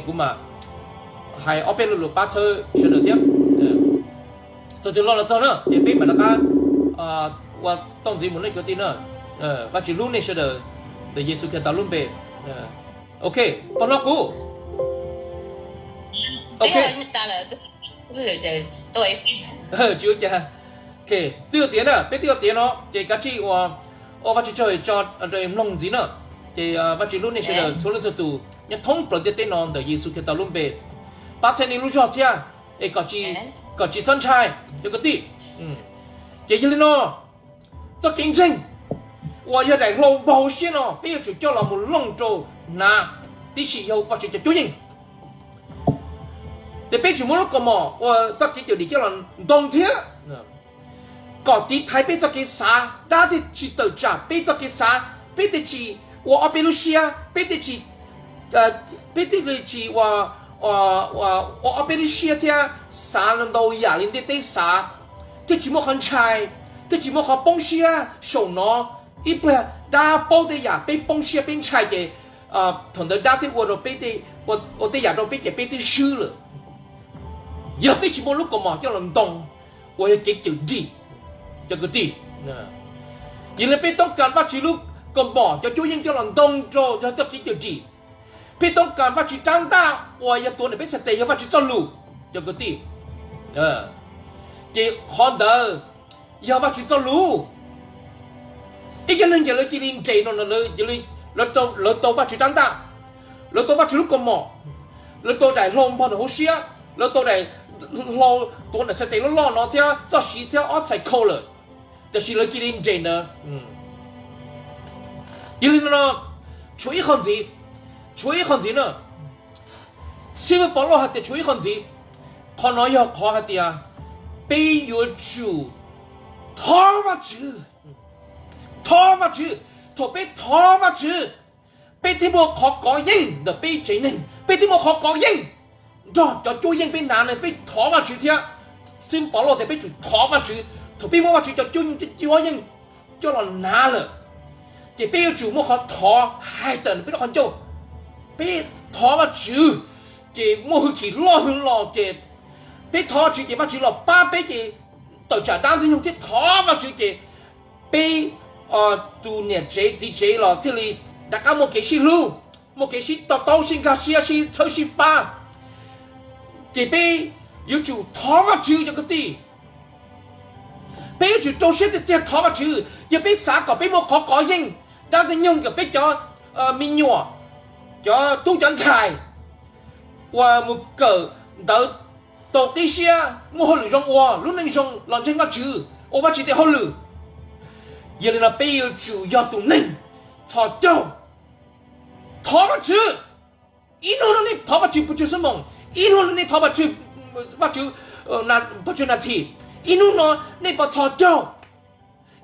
Kuv mam hais ob peb lo lus pab txhawb sawv daws thiab. Txog twg los los txog na ces peb mam rov qab ua tau ntxiv mus nej kwv tij na. Vaj Tswv hlub nej sawv daws ntawm Yexus Khetos lub npe. Ok, tau hnov kuv? Ok, tsis ua cas. Ok, twb tiav na, peb twb tiav no ces kav tsij ua, ua Vaj Tswv tsaug tso mloog ntxiv na. Ces Vaj Tswv hlub nej sawv daws txhua leej txhua tus nyob thoob plaws ntiaj teb no ntawm Yexus Khetos lub npe. Pab txhawb nej lub zog thiab es kom tsis txhob ntshai cov kwv tij. Ces yog li no, txoj kev ntseeg uas yog daim hlau npog hauv siab no peb yuav tsum coj los mus looj rau hnav tib si yog Vajtswv cov cuab yeej. Ces peb tsis muab lub kaus mom uas txoj kev cawm dim coj los ntoo thiab kom tiv thaiv peb txoj kev xav, dab thiaj tsis tawm tsam peb txoj kev xav, peb thiaj tsis ua ob peb lub siab, peb thiaj tsis, peb thiaj li tsis ua, ua ob peb lub siab thiab xav ntau yam li ntiaj teb xav, thiaj tsis muaj qhov ntshai, thiaj tsis muaj qhov poob siab saum no. Ib pliag dab paub tej yam peb poob siab peb ntshai ces thaum ntawd dab twb ua rau peb, ua tej yam rau peb ces peb twb swb lawm. Yog peb tsis muab lub kaus mom coj los ntoo uas yog kev cawm dim, cov kwv tij, yog li peb toob kas Vajtswv lub kaus mom cov cuab yeej coj los ntoo rau yog txoj kev cawm dim. Peb toob kas Vajtswv rab ntaj uas yog tuav ntawm peb txhais tes yog Vajtswv txoj lus, cov kwv tij. Ces qhov ntawd yog Vajtswv txoj lus. Ib co neeg ces lawv cia li nres no, lawv tau Vajtswv rab ntaj, lawv tau Vajtswv lub kaus mom, lawv tau daim hlau npog ntawm hauv siab, lawv tau daim hlau tuav ntawm txhais tes loj loj no thiab txoj siv thiab ob txhais khau lawm, tiam sis lawv cia li nres ntawd. Yog li no, tshuav ib qho ntxiv, tshuav ib qho ntxiv na. Xib hwb Pov Lauj hais tias tshuav ib qho ntxiv. Qhov no yog qhov hais tias peb yuav tsum thov Vajtswv, thov Vajtswv. Thaum peb thov Vajtswv, peb thiaj muaj qhov kov yeej ntawm peb tsev neeg, peb thiaj muaj qhov kov yeej nrog cov cuab yeej peb hnav ne. Peb thov Vajtswv thiab. Xib hwb Pov Lauj tias peb tsum thov Vajtswv. Thaum peb muab Vajtswv cov cuab yeej coj los hnav lawm, ces peb yuav tsum muaj qhov thov hais tawm ntawm peb lub qhov ncauj. Peb thov Vajtswv ces muaj hwj chim loj hwj los ces Peb thov Vajtswv ces Vajtswv los pab peb ces tawm tsam dab ntxwg nyoog thiab thov Vajtswv ces peb tus niam tsev txiv tsev los thiaj li rov qab muaj kev sib hlub, muaj kev sib to taub sib nkag siab sib txhawb sib pab. Ces peb yuav tsum thov Vajtswv cov kwv tij. Peb yuav tsum rau siab tiag tiag thov Vajtswv. Yog peb xav kom peb muaj qhov kov yeej, dab ntxwg nyoog kom peb cov me nyuam, cov tub cov ntxhais uas mus kawm ntawv tau qib siab, muaj hauj lwm zoo ua, lub neej zoo los ntseeg Vajtswv, ua Vajtswv tes hauj lwm. Yog li no peb yuav tsum yog tus neeg txhos caug thov Vajtswv. Ib hnub no nej thov Vajtswv pes tsawg xuab moos, ib hnub no nej thov Vajtswv, Vajtswv, Vajtswv nas this, ib hnub no nej puas txhos caug,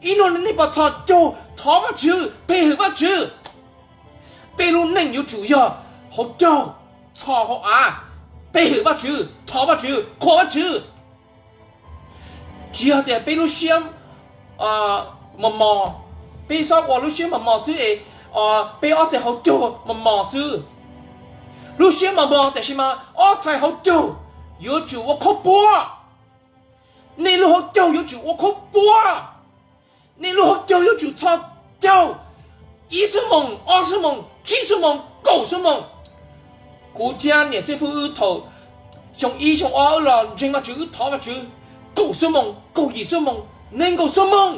ib hnub no nej puas txhos caug thov Vajtswv, pe hawm Vajtswv. Peb lub neej yuav tsum yog hauv caug txhos hauv av, pe hawm Vajtswv, thov Vajtswv, qhuas Vajtswv. Tsis yog tias peb lub siab mos mos, peb txhob ua lub siab mos mos xwb es peb ob txhais hauv caug mos mos xwb. Lub siab mos mos tiam sis mas ob txhais hauv caug yuav tsum ua khaub puab. Nej lub hauv caug yuav tsum ua khaub puab. Nej lub hauv caug yuav tsum txhos caug ib xuab moos, ob xuab moos, tsib xuab moos, kaum xuab moos. Kuv thiab niam xib fwb wb thaum xyoo ib xyoo ob wb los ntseeg Vajtswv, wb thov Vajtswv kaum xuab moos, kaum yim xuab moos, nees nkaum xuab moos,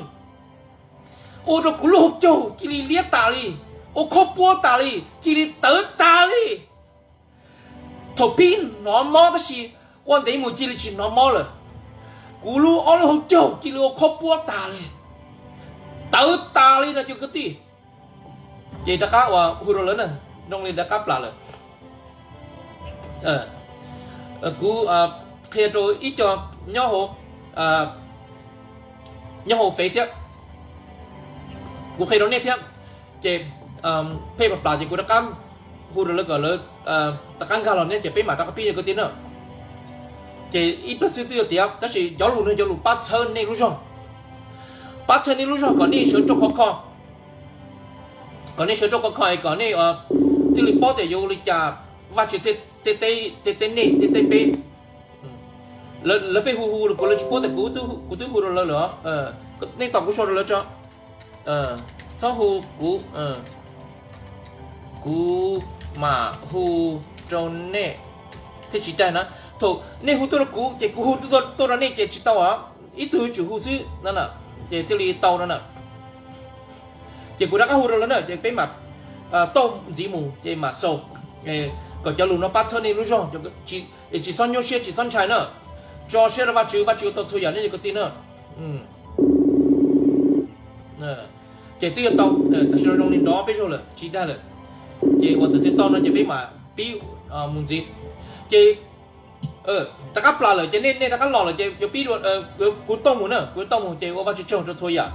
ua rau kuv lub hauv caug cia li liab tas li, ua khaub puab tas li, cia li tawv tas li. Thaum pib hnov mob tab sis ua ntev mus cia li tsis hnov mob lawm. Kuv lub ob lub hauv caug cia li ua khaub puab tas li, tawv tas li no cov kwv tij. Ces rov qab ua hu rau lawv na, zoo li rov qab plam lawm. Kuv qhia rau ib co nyob hauv, nyob hauv fev thiab, kuv qhia rau nej thiab. Ces pheej plam plam ces kuv rov qab hu rau lawv kom lawv rov qab nkag los ne ces peb mam rov qab pib cov kwv tij na. Ces ib pliag xwb twb yuav tiav tab sis cov lus no cov lus pab txhawb nej lub zog, pab txhawb nej lub zog kom nej sawv rau khov kho, kom nej sawv rau khov kho es kom nej thiaj li paub tias yuav ua li cas Vajtswv tej teb nej tej teb peb. Lawv pheej hu hu kuv, lawv tsis paub tias kuv twb hu rau lawv lawm. Nej tos kuv sau rau lawv tso. Txhob hu kuv, kuv mam hu rau nej thiaj tsis daig na. Thaum nej hu tuaj rau kuv ces kuv hu tuaj rau nej ces tsis tau os. Ib tug yuav tsum hu xwb no ces thiaj li tau no na. Ces kuv rov qab hu rau lawv na ces peb mam tauj ntxiv mus ces mam xaus kom cov lus no pab txhawb nej lub zog, tsis txhob nyuaj siab tsis txhob ntshai na. Tso siab rau Vajtswv, Vajtswv ua tau txhua yam nej cov kwv tij na. Ces twb yuav tau, tam sim no zoo li nrov peb zaug lawm tsis daig lawm. Ces uas thaum twg tau no ces peb mam pib mus ntxiv. Ces rov qab plam lawm ces nej rov qab los lawm ces yuav pib, kuv tauj mus na, kuv tauj mus ces ua Vajtswv tsaug rau txhua yam.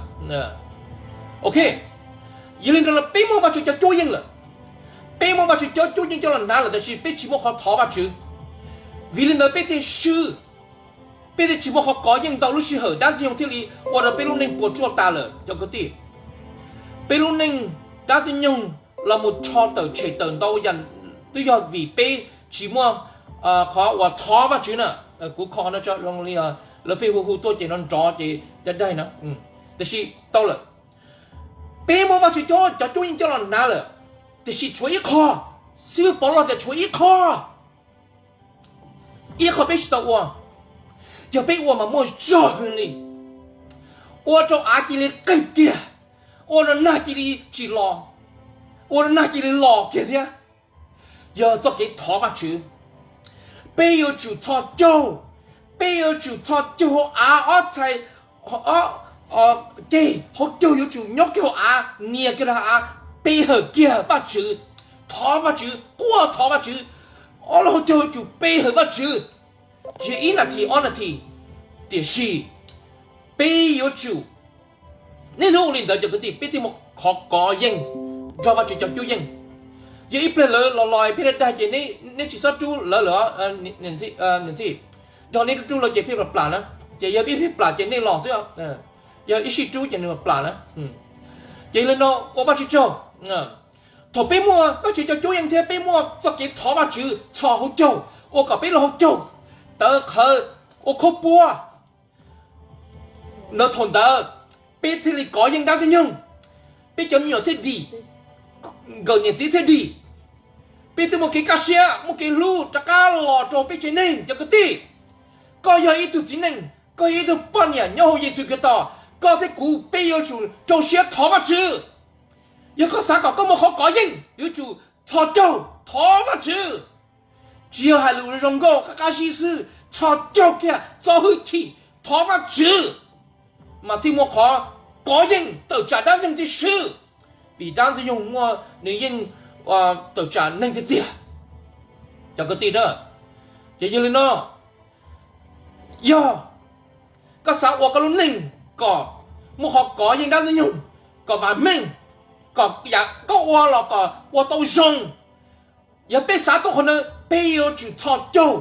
Ok, yog li ntawd los peb muaj Vajtswv cov cuab yeej lawm. Peb muaj Vajtswv cov cuab yeej coj los hnav lawm tab sis peb tsis muaj qhov thov Vajtswv. Vim li ntawd peb thiaj swb, peb thiaj tsis muaj qhov kov yeej ntau lub sij hawm dab ntxwg nyoog thiaj li ua rau peb lub neej puas tsuaj tas lawm cov kwv tij. Peb lub neej dab ntxwg nyoog los mus tsho tawm tshem tawm ntau yam twb yog vim peb tsis muaj qhov uas thov Vajtswv na. Kuv kho no tso zoo li lawv pheej hu hu tuaj ces no nrov ces daig daig no, tab sis tau lawm. Peb muaj Vajtswv cov cuab yeej coj los hnav lawm, tiam sis tshuav ib qho, xib hwb Pov Log tias tshuav ib qho, ib qho peb tsis tau ua, yog peb ua mas muaj zog hwv li, ua rau av cia li qeeg kiag, ua rau nag cia li tsis los, ua rau nag cia li los kiag thiab. Yog txoj kev thov Vajtswv, peb yuav tsum txhos caug, peb yuav tsum txhos caug hauv av ob txhais, ceg hauv caug yuav tsum nyob kiag hauv av, nias kiag rau av, pe hawm kiag Vajtswv, thov Vajtswv, quaj thov Vajtswv, ob lub hauv caug yuav tsum pe hawm Vajtswv, tsis yog ib nas this ob nas this, tiam sis peb yuav tsum, niaj hnub ua li ntawd cov kwv tij peb thiaj muaj qhov kov yeej nrog Vajtswv cov cuab yeej. Yog ib pliag lawv los los pheej dag ces nej tsis txhob rub lawv lawm, niam ntxhi, yog nej rub rub lawv ces pheej plam plam na, ces yog ib pheej plam ces nej los xwb, yog ib sij rub ces nws plam na. Ces li no ua Vajtswv tsaug, thaum peb muaj Vajtswv cov cuab yeej thiab peb muaj txoj kev thov Vajtswv txhos hauv caug ua kom peb lub hauv caug tawv qhawv, ua khaub puab. Ntawd thaum ntawd peb thiaj li kov yeej dab ntxwg nyoog, peb cov me nyuam thiaj dim, nkawm niam txiv thiaj dim, peb thiaj muaj kev kaj siab muaj kev hlub rov qab los rau peb tsev neeg. Cov kwv tij, koj yog ib tug txiv neej, koj yog ib tug poj niam nyob hauv Yexus Khetos, koj thiab kuv peb yuav tsum rau siab thov Vajtswv. Yog koj xav kom koj muaj qhov kov yeej, yuav tsum txhos caug thov Vajtswv. Tsis yog hais lus zoo nkauj qab qab zib xwb, txhos caug kiag txo hwj chim thov Vajtswv, mas thiaj muaj qhov kov yeej tawm tsam dab ntxwg nyoog tib si, vim dab ntxwg nyoog muaj nws yeej tawm tsam neeg tiag tiag. Cov kwv tij, ces yog li no, yog koj xav ua koj lub neej kom muaj qhov kov yeej dab ntxwg nyoog, kom vam meej, kom yam koj ua los kom ua tau zoo, yog peb xav tau qhov ntawd peb yuav tsum txhos caug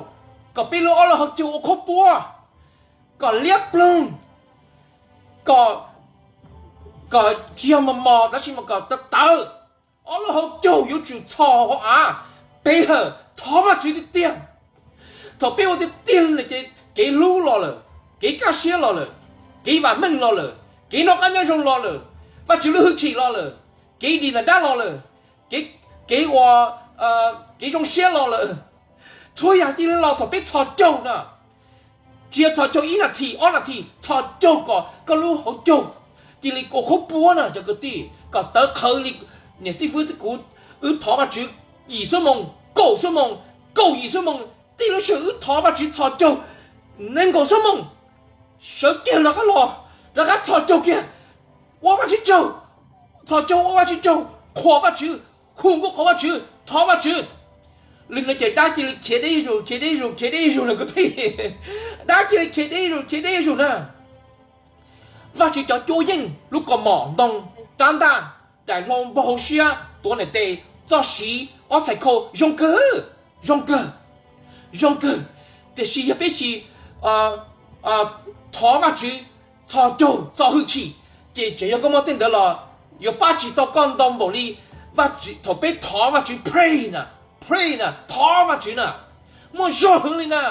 kom peb lub ob lub hauv caug ua khaub puab, kom liab ploog, kom, kom tsis yog mos mos tab sis mas kom tawv tawv. Ob lub hauv caug yuav tsum txhos hauv av, peb hawm thov Vajtswv tiag tiag. Thaum peb ua tiag tiag li ces kev hlub los lawm, kev kaj siab los lawm, kev vam meej los lawm, kev noj qab nyob zoo los lawm, Vajtswv lub hwj chim los lawm, kev dim ntawm dab los lawm, kev, kev ua, kev zoo siab los lawm. Txhua yam cia li los thaum peb txhos caug na. Tsis yog txhos caug ib nas this ob nas this, txhos caug kom koj lub hauv caug cia li ua khaub puab na cov kwv tij, kom tawv qhawv li. Niam xib fwb thiab kuv, wb thov Vajtswv yim xuab moos, kaum xuab moos, kaum yim xuab moos, tib lub sij hawm wb thov Vajtswv txhos caug nees nkaum xuab moos, sawv kiag rov qab los, rov qab txhos caug kiag, ua Vajtswv tsaug, txhos caug ua Vajtswv tsaug, qhuas Vajtswv, hu nkauj qhuas Vajtswv, thov Vajtswv. Li no ces dab cia li khiav deb zuj zus, khiav deb zuj zus, khiav deb zuj zus na kwv tij. Dab cia li khiav deb zuj zus, khiav deb zuj zus na. Vajtswv cov cuab yeej, lub kaus mom, ntoo, rab ntaj, daim hlau, npog hauv siab, tuav niam tes, txoj siv, ob txhais khau, zoo kawg, zoo kawg, zoo kawg. Tiam sis yog peb tsis thov Vajtswv txhos caug txo hwj chim, ces tseem yog koj muaj tej ntawd los yuav pab tsis tau koj ntau npaum li. Thaum peb thov Vajtswv, pray na, pray na, thov Vajtswv na, muaj zog heev li na.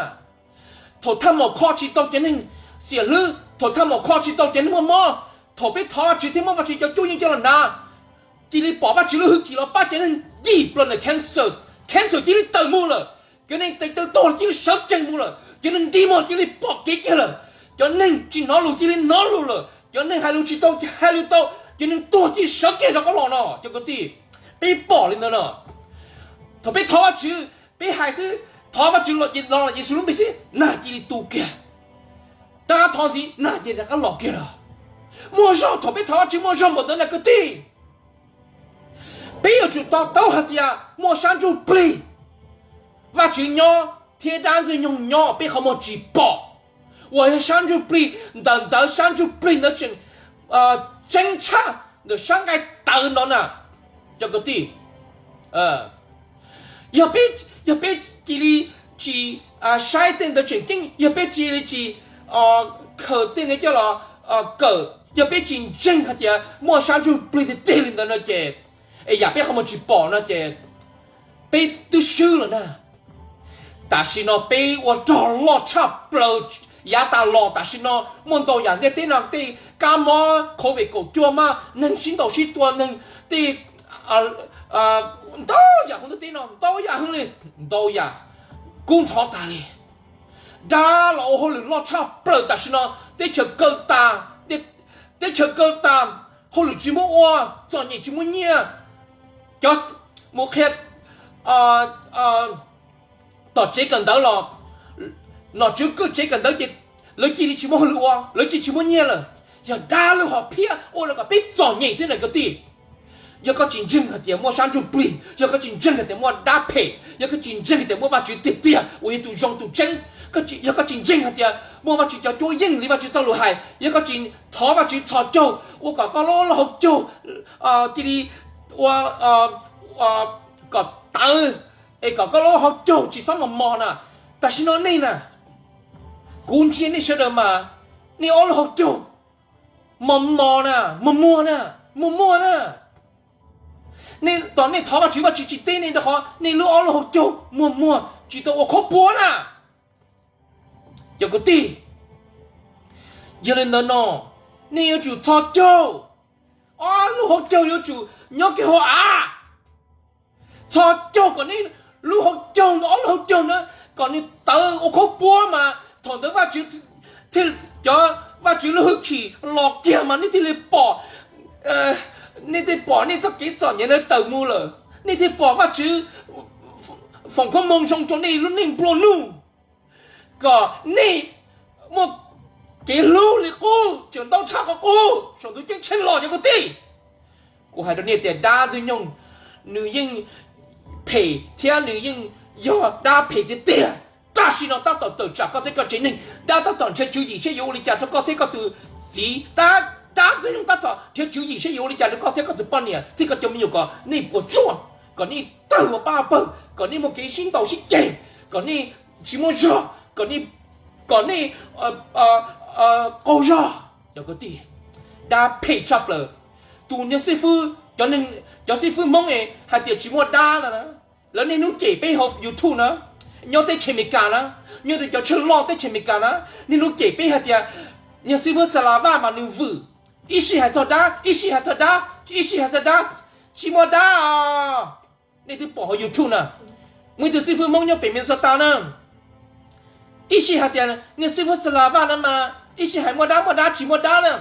Thaum thaj maum kho tsis tau cov neeg xiam hlwb, thaum thaj maum kho tsis tau cov neeg muaj mob, thaum peb thov Vajtswv thiab muab Vajtswv cov cuab yeej coj los hnav, cia li pom Vajtswv lub hwj chim los pab cov neeg dim plaws ntawm cancer, cancer cia li tawm mus lawm, cov neeg tes taw tuag cia li sawv tsees mus lawm, cov neeg nti muag cia li pom kev kiag lawm, cov neeg tsis hnov lus cia li hnov lus lawm, cov neeg hais lus tsis tau hais lus tau, cov neeg tuag cia li sawv kiag rov qab los no cov kwv tij. Peb pom li ntawd no. Thaum peb thov Vajtswv, peb hais xwb, thov Vajtswv los, los Yexus lub npe xwb, nag cia li tu kiag. Rov qab thov ntxiv, nag cia li rov qab los kiag lawm. Muaj zog, thaum peb thov Vajtswv muaj zog npaum ntawd na kwv tij. Peb yuav tsum to taub hais tias muaj sab ntsuj plig Vajtswv nyob thiab dab ntxwg nyoog nyob peb qhov muag tsis pom, uas yog sab ntsuj plig ntawm ntawd, sab ntsuj plig ntawd tseem tseeb tshaj ntawm sab nqaij tawv no na cov kwv tij. Yog peb, yog peb cia li tsis saib tej ntawd tseem ceeb, yog peb cia li tsis khaws tej ntawd coj los kawm, yog peb tsis ntseeg hais tias muaj sab ntsuj plig tiag tiag li ntawd no ces, es yam peb qhov muag tsis pom no ces peb twb swb lawm na. Tam sim no peb ua rog loj tshaj plaws, yav tas los tam sim no muaj ntau yam ntiaj teb no, tej kab mob COVID kaum cuaj mas, neeg sib ntaus sib tua, neeg tej ntau yam hauv ntiaj teb no, ntau yam heev li, ntau yam kub ntxhov tas li. Dab los ua hauj lwm loj tshaj plaws tam sim no, teb chaws kaw tas, teb chaws kaw tas, hauj lwm tsis muaj ua, txom nyem tsis muaj nyiaj. Cov mus qhia tom tsev kawm ntawv los, nom tswv kawm tsev kawm ntawv ces lawv cia li tsis muaj hauj lwm ua, lawv cia li tsis muaj nyiaj lawm. Yog dab lub hom phiaj ua rau kom peb txom nyem xwb na kwv tij. Yog koj tsis ntseeg hais tias muaj sab ntsuj plig, yog koj tsis ntseeg hais tias muaj dab phem, yog koj tsis ntseeg hais tias muaj Vajtswv tiag tiag uas yog tus zoo tus tseeb, yog koj tsis ntseeg hais tias muaj Vajtswv cov cuab yeej li Vajtswv txoj lus hais, yog koj tsis thov Vajtswv txhos caug ua kom koj lub hauv caug cia li ua kom tawv, es kom koj lub hauv caug tsis txhob mos mos na. Tam sim no nej na, kuv ntsia nej sawv daws mas, nej ob lub hauv caug mos mos na, mos muag na, mos muag na. Nej, tom nej thov Vajtswv, Vajtswv tsis teb nej rau qhov nej lub ob lub hauv caug muag muag tsis tau ua khaub puab na. Cov kwv tij, yog li ntawd no, nej yuav tsum txhos caug. Ob lub hauv caug yuav tsum nyob kiag hauv av. Txhos caug kom nej lub hauv caug, ob lub hauv caug na, kom nws tawv ua khaub puab mas thaum ntawd Vajtswv thiaj, cov Vajtswv lub hwj chim los kiag mas nej thiaj li pom, nej thiaj pom nej txoj kev txom nyem na tawm mus lawm, nej thiaj pom Vajtswv foom koob hmoov zoo rau nej lub neej nplua nuj, kom nej muaj kev hlub li qub, tseem ntau tshaj qhov qub saum ntuj ceeb tsheej los, cov kwv tij. Kuv hais rau nej tias dab ntxwg nyoog nws yeej phem thiab nws yeej yog dab phem tiag tiag. Tam sim no tab tom tawm tsam koj thiab koj tsev neeg, dab tab tom nrhiav tswv yim seb yuav ua li cas rau koj thiab koj tus txiv, dab, dab ntxwg nyoog tab tom nrhiav tswv yim seb yuav ua li cas rau koj thiab koj tus poj niam thiab koj cov me nyuam kom nej puas tsuaj, kom nej tawg ua pab pawg, kom nej muaj kev sib ntaus sib ceg, kom nej tsis muaj zog, kom nej, kom nej qaug zog. Cov kwv tij, dab phem tshaj plaws. Tus niag xib fwb, cov, cov xib fwb Hmoob hais tias tsis muaj dab no na, lawv niaj hnub cem peb hauv YouTube na, nyob teb chaws Amelikas na, nyob rau cov chaw loj teb chaws Amelikas na, niaj hnub cem peb hais tias niag xib fwb Xa Las Vaj mas nws vwm, ib sij hais txog dab, ib sij hais txog dab, ib sij hais txog dab, tsis muaj dab os. Nej twb pom hauv YouTube na, muaj ib tug xib fwb Hmoob nyob pem Minnesota na, ib sij hais tias niag xib fwb Xa Las Vaj no mas ib sij hais muaj dab muaj dab tsis muaj dab na.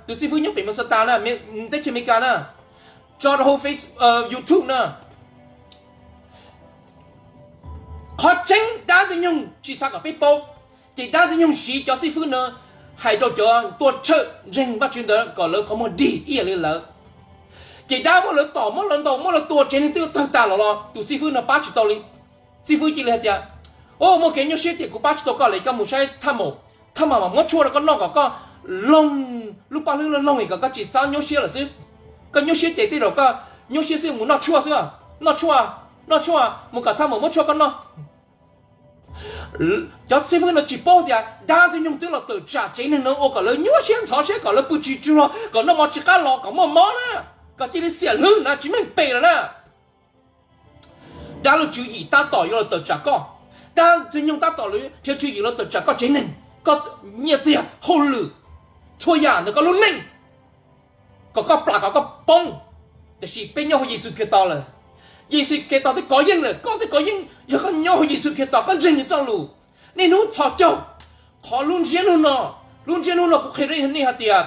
Tus xib fwb nyob pem Minnesota na, teb chaws Amelikas na, tso rau hauv Face, YouTube na. Qhov tseeb dab ntxwg nyoog tsis xav kom peb paub, ces dab ntxwg nyoog siv cov xib fwb no hais rau cov tuaj tshawj ntseeg Vajtswv ntawd kom lawv qhov muag dig ib yam li lawv. Ces dab muab lawv tom, muab lawv ntaus, muab lawv tua, tsev neeg twb tawg tas los los tus xib fwb no pab tsis tau li. Xib fwb cia li hais tias, o, muaj kev nyuaj siab ces kuv pab tsis tau koj li, koj mus saib thaj maum, thaj maum mas muab tshuaj rau koj noj kom koj loog lub paj hlwb loog loog kom koj tsis txhob nyuaj siab lawm xwb. Koj nyuaj siab ces tej zaum koj nyuaj siab xwb, mus noj tshuaj xwb, noj tshuaj, noj tshuaj, mus kom thaj maum muab tshuaj koj noj. Cov xib fwb no tsis paub tias dab ntxwg nyoog twb los tawm tsam tsev neeg no ua kom lawv nyuaj siab ntxhov siab kom lawv pw tsis tsaug zog, kom noj mov tsis qab los, kom muaj mob na, kom cia li xiam hlwb na, tsis meej pem lawm na. Dab lub tswv yim tab tom yuav los tawm tsam koj. Dab ntxwg nyoog tab tom nrhiav tswv yim los tawm tsam koj tsev neeg, koj nyiaj txiag hauj lwm, txhua yam ntawm koj lub neej, kom koj plam kom koj poob. Tiam sis peb nyob hauv Yexus Khetos lawm. Yexus Khetos twb kov yeej lawm, koj twb kov yeej yog koj nyob hauv Yexus Khetos, koj ntseeg nws txoj lus. Niaj hnub txhos caug. Qhov lub ntsiab lus no, lub ntsiab lus no kuv qhia rau nej hais tias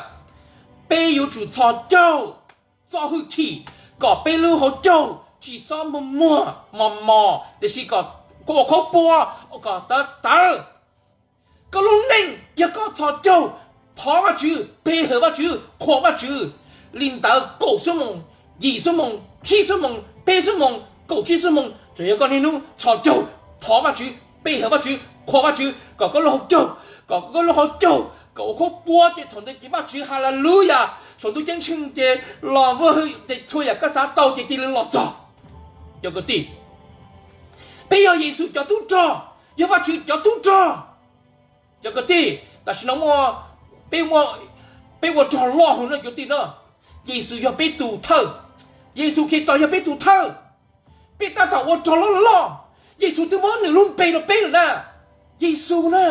peb yuav tsum txhos caug txo hwj chim kom peb lub hauv caug tsis txhob muag muag mos mos, tiam sis kom ua khaub puab kom tawv tawv. Koj lub neej yog koj txhos caug thov Vajtswv, pe hawm Vajtswv, qhuas Vajtswv li ntawd kaum xuab moos, yim xuab moos, tsib xuab moos, peb xuab moos, kaum tsib xuab moos, tsuas yog koj niaj hnub txhos caug thov Vajtswv, pe hawm Vajtswv, qhuas Vajtswv kom koj lub hauv caug, kom koj lub hauv caug kom ua khaub puab, ces thaum ntawd ces Vajtswv Haleluyas saum ntuj ceeb tsheej ces los ua hwj, ces txhua yam koj xav tau ces cia li los txog. Cov kwv tij, peb yog Yexus cov tub rog, yog Vajtswv cov tub rog. Cov kwv tij, tam sim no peb, peb ua rog loj hwv no cov kwv tij no, Yexus yog peb tus thawj, Yexus Khetos yog peb tus thawj. Peb tab tom ua rog loj loj, Yexus twb muab nws lub npe rau peb lawm na. Yexus na,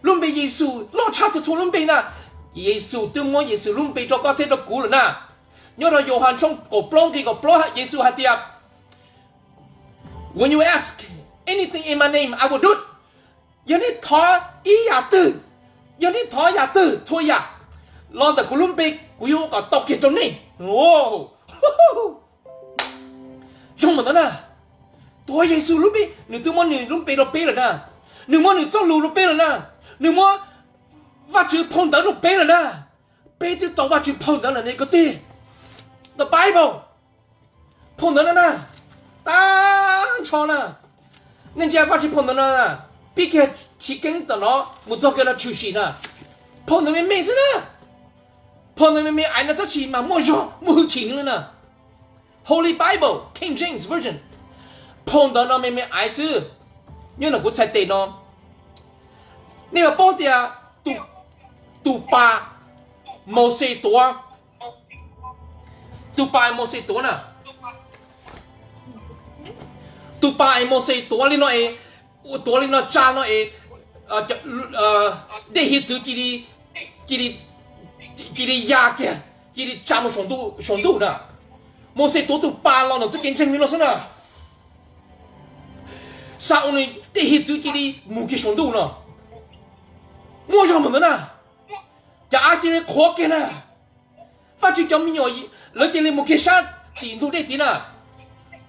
lub npe Yexus loj tshaj txhua txhua lub npe na. Yexus twb muab Yexus lub npe rau koj thiab rau kuv lawm na. Nyob rau Yauhas tshooj kaum plaub nqe kaum plaub Yexus hais tias, When you ask anything in my name, I will do it. Yog nej thov ib yam twg, yog nej thov yam twg txhua yam los ntawm kuv lub npe, kuv yuav ua kom tau kiag rau nej. Zoo mas ntawd na, tuav Yexus lub npe, nws twb muab nws lub npe rau peb lawm na, nws muab nws txoj lus rau peb lawm na, nws muab Vajtswv phau ntawv rau peb lawm na. Peb twb tau Vajtswv phau ntawv lawm ne kwv tij. The Bible, phau ntawv no na, tag nrho na. Nej ntsia Vajtswv phau ntawv no, pib kiag Chiv Keeb tom no mus txog kiag no tshwm sim na. Phau ntawv me me xwb na. Phau ntawv me me aiv no txhob tsis mas muaj zog muaj hwj chim heev li na. Holy Bible, King James Version. Phau ntawv no me me aiv xwb. Nyob ntawm kuv txhais tes no, nej puas paub tias tus pas Mauxes tuav, tus pas Mauxes tuav na, tus pas es Mauxes tuav li no es, tuav li no tsa no es, dej hiav txwv cia li, cia li ya kiag, cia li tsa mus saum ntuj, saum ntuj na. Mauxes tuav tus pas los ntawm txoj kev ntseeg li no xwb na. Xa-ules dej hiav txwv cia li mus kiag saum ntuj no. Muaj zog mas ntawd na. Cov av cia li qhuav kiag na. Vajtswv cov me nyuam lawv cia li mus kiag sab tim ntug dej tid na.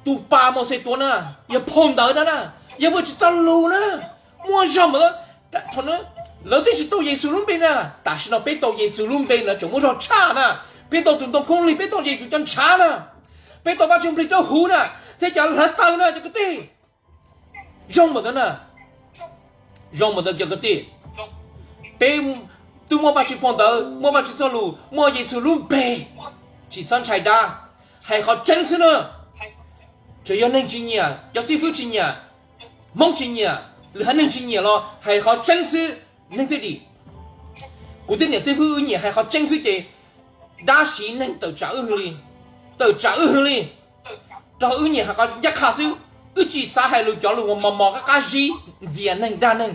Tus pas Mauxes tuav na, yog phau ntawv na na, yog Vajtswv txoj lus na. Muaj zog mas lawv, lawv twb tsis tau Yexus lub npe na. Tam sim no peb tau Yexus lub npe lawv tseem muaj zog tshaj na. Peb tau tus ntoo khaub lig, peb tau Yexus cov ntshav na. Peb tau Vajtswv Nplig Dawb Huv na, thiab cov hlawv taw na cov kwv tij. Zoo mas ntawd na. Zoo mas ntawd cov kwv tij. Peb twb muaj Vajtswv phau ntawv, muaj Vajtswv txoj lus, muaj Yexus lub npe. Tsis txhob ntshai dab, hais qhov tseeb xwb na. Tsuas yog neeg tsis nyiam, cov xib fwb tsis nyiam, Hmoob tsis nyiam, lwm haiv neeg tsis nyiam los hais qhov tseeb xwb, neeg thiaj dim. Kuv thiab niam xib fwb wb nyiam hais qhov tseeb xwb ces dab siv neeg tawm tsam wb hwv li, tawm tsam wb hwv li. Rau wb nyiam hais qhov ncaj qha xwb, wb tsis xav hais lus cov lus mos mos qab qab zib ntxias neeg dag neeg.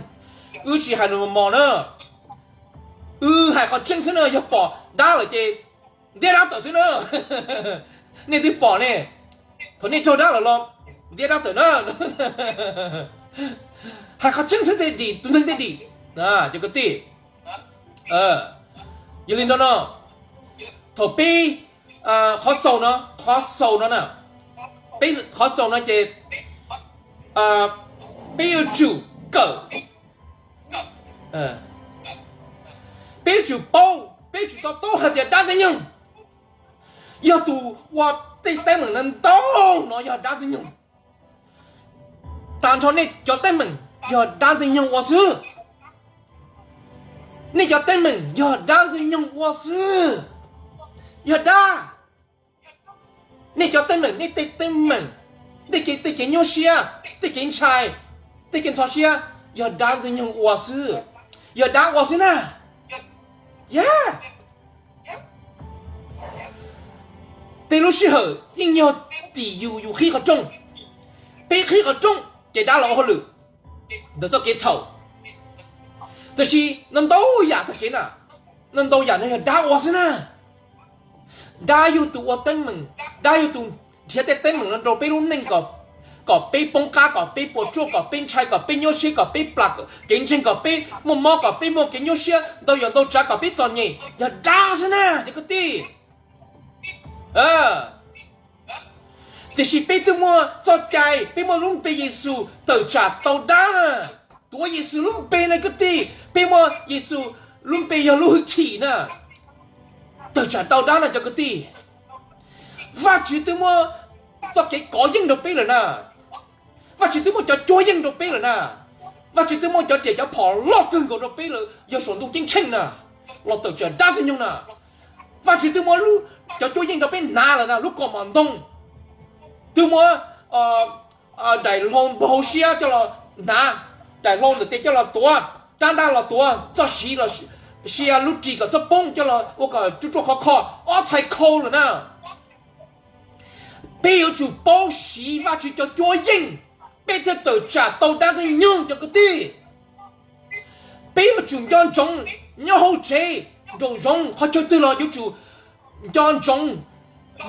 Wb tsis hais lus mos mos na. Wb hais qhov tseeb xwb na, yog pom dab lawm ces ntiab dab tawm xwb na. Nej twb pom ne, thaum nej raug dab lawm los ntiab dab tawm na. Hais qhov tseeb xwb thiaj dim, tus neeg thiaj dim, cov kwv tij. Yog li ntawd no, thaum peb, qhov xaus no, qhov xaus no na, peb qhov xaus no ces peb yuav tsum kawm, peb yuav tsum paub, peb yuav tsum to taub hais tias dab ntxwg nyoog yog tus ua tej teeb meem no ntau no yog dab ntxwg nyoog. Tag nrho nej cov teeb meem yog dab ntxwg nyoog ua xwb. Nej cov teeb meem yog dab ntxwg nyoog ua xwb. Yog dab. Nej cov teeb meem, nej tej teeb meem, nej tej kev nyuaj siab, tej kev ntshai, tej kev ntxhov siab, yog dab ntxwg nyoog ua xwb. Yog dab ua xwb na. Yog tej lub sij hawm yeej yog tim yus, yus qhib qhov rooj. Peb qhib qhov rooj ces dab los ua hauj lwm ntawm txoj kev txhaum. Tab sis no ntau yam tag kev na, no ntau yam no yog dab ua xwb na. Dab yog tus ua teeb meem, dab yog tus nrhiav tej teeb meem no rau peb lub neej kom, kom peb poob qab, kom peb puas tsuaj, kom peb ntshai, kom peb nyuaj siab, kom peb plam kev ntseeg, kom peb muaj mob, kom peb muaj kev nyuaj siab ntau yam ntau tsav, kom peb txom nyem, yog dab xwb na cov kwv tij. Tiam sis peb twb muaj txoj cai, peb muaj lub npe Yexus tawm tsam tau dab na. Tuav Yexus lub npe na kwv tij, peb muaj Yexus lub npe yog lub hwj chim na, tawm tsam tau dab na cov kwv tij. Vajtswv twb muaj txoj kev kov yeej rau peb lawm na. Vajtswv twb muaj cov cuab yeej rau peb lawm na. Vajtswv twb muaj cov riam cov phom loj kawg nkaus rau peb lawm, yog saum ntuj ceeb tsheej na, los tawm tsam dab ntxwg nyoog na. Vajtswv twb muaj cov cuab yeej rau peb hnav lawm na, lub kaus mom ntoo. Twb muaj daim hlau npau siab coj los hnav, daim hlau ntawm tes coj los tuav, rab ntaj los tuav, txoj siv los sia lub ris kom txhob poob coj los ua kom ruaj ruaj khov kho, ob txhais khau lawm na. Peb yuav tsum paub siv Vajtswv cov cuab yeej, peb thiaj tawm tsam tau dab ntxwg nyoog cov kwv tij. Peb yuav tsum nco ntsoov nyob hauv tsev, nraum zoov qhov chaw twg los yuav tsum nco ntsoov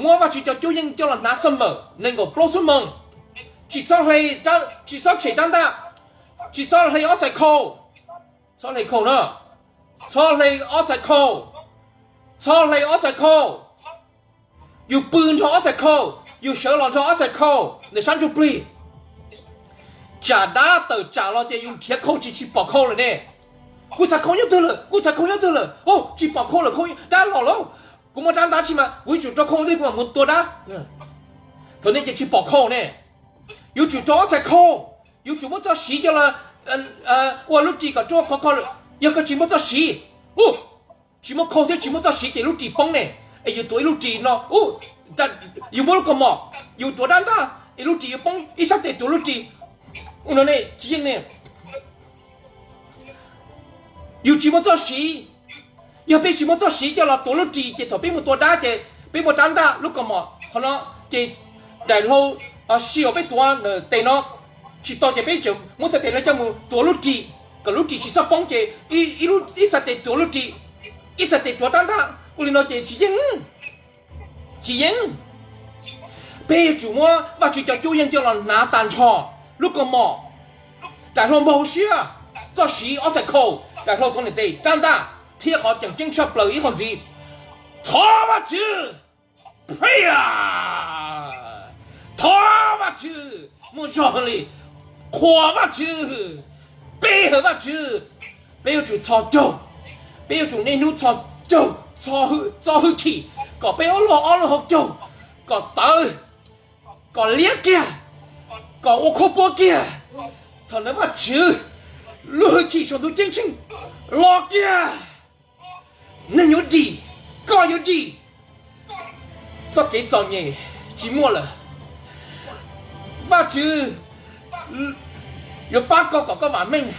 muab Vajtswv cov cuab yeej coj los hnav xab mawm nees nkaum plaub xuab moos. Tsis txhob hle, tsis txhob tshem rab ntaj, tsis txhob hle ob txhais khau, txhob hle khau na, txhob hle ob txhais khau, txhob hle ob txhais khau. Yus pw nrho ob txhais khau, yus sawv los nrho ob txhais khau ntawm sab ntsuj plig. Tsam dab tawm tsam los ces yus nrhiav khau tsis, tsis pom khau lawm ne. Kuv txhais khau nyob twg lawm, kuv txhais khau nyob twg lawm, tsis pom khau lawm, khau dab los lauj. Kuv muaj rab ntaj tsis mas kuv yuav tsum rau khau ntej kuv mam mus tua dab. Thaum nej ces tsis pom khau ne. Yuav tsum rau ob txhais khau, yuav tsum muab txoj siv coj los ua lub ris kom ruaj khov kho. Yog koj tsis muab txoj siv, tsis muab khau thiab tsis muab txoj siv ces lub ris poob ne. Es yus tuav ib lub ris no, yus muab lub kaus mom, yus tuav dab ntaj, es lub ris yuav poob ib sab tes tuav lub ris. Ua no ne tsis yeej ne. Yus tsis muaj txoj siv. Yog peb tsis muaj txoj siv coj los tuav lub ris ces thaum peb mus tua dab ces peb muaj rab ntaj lub kaus mom qhov no, ces daim hlau si uas peb tuav ntawm tes no tsis tau ces peb tseem muab txhais tes no coj mus tuav lub ris. kom lub ris tsis txhob poob ces ib, ib txhais tes tuav lub ris, ib txhais tes tuav rab ntaj ua li no ces tsis yeej, tsis yeej. Peb yuav tsum muab Vajtswv cov cuab yeej coj los hnav tag nrho, lub kaus mom, daim hlau npog hauv siab, txoj siv ob txhais khau, daim hlau tuav niam tes, rab ntaj, thiab qhov tseem ceeb tshaj plaws ib qho ntxiv, thov Vajtswv, prayer, thov Vajtswv, muaj zog li, qhuas Vajtswv, pe hawm Vajtswv. Peb yuav tsum txhos caug, peb yuav tsum niaj hnub txhos caug, txo hwj chim kom peb ob lub, ob lub hauv caug kom tawv, kom liab kiag, kom ua khaub puab kiag. Thaum ntawd Vajtswv lub hwj chim saum ntuj ceeb tsheej los kiag, neeg yuav dim, koj yuav dim, txoj kev txom nyem tsis muaj lawm. Vajtswv yuav pab koj kom koj vam meej.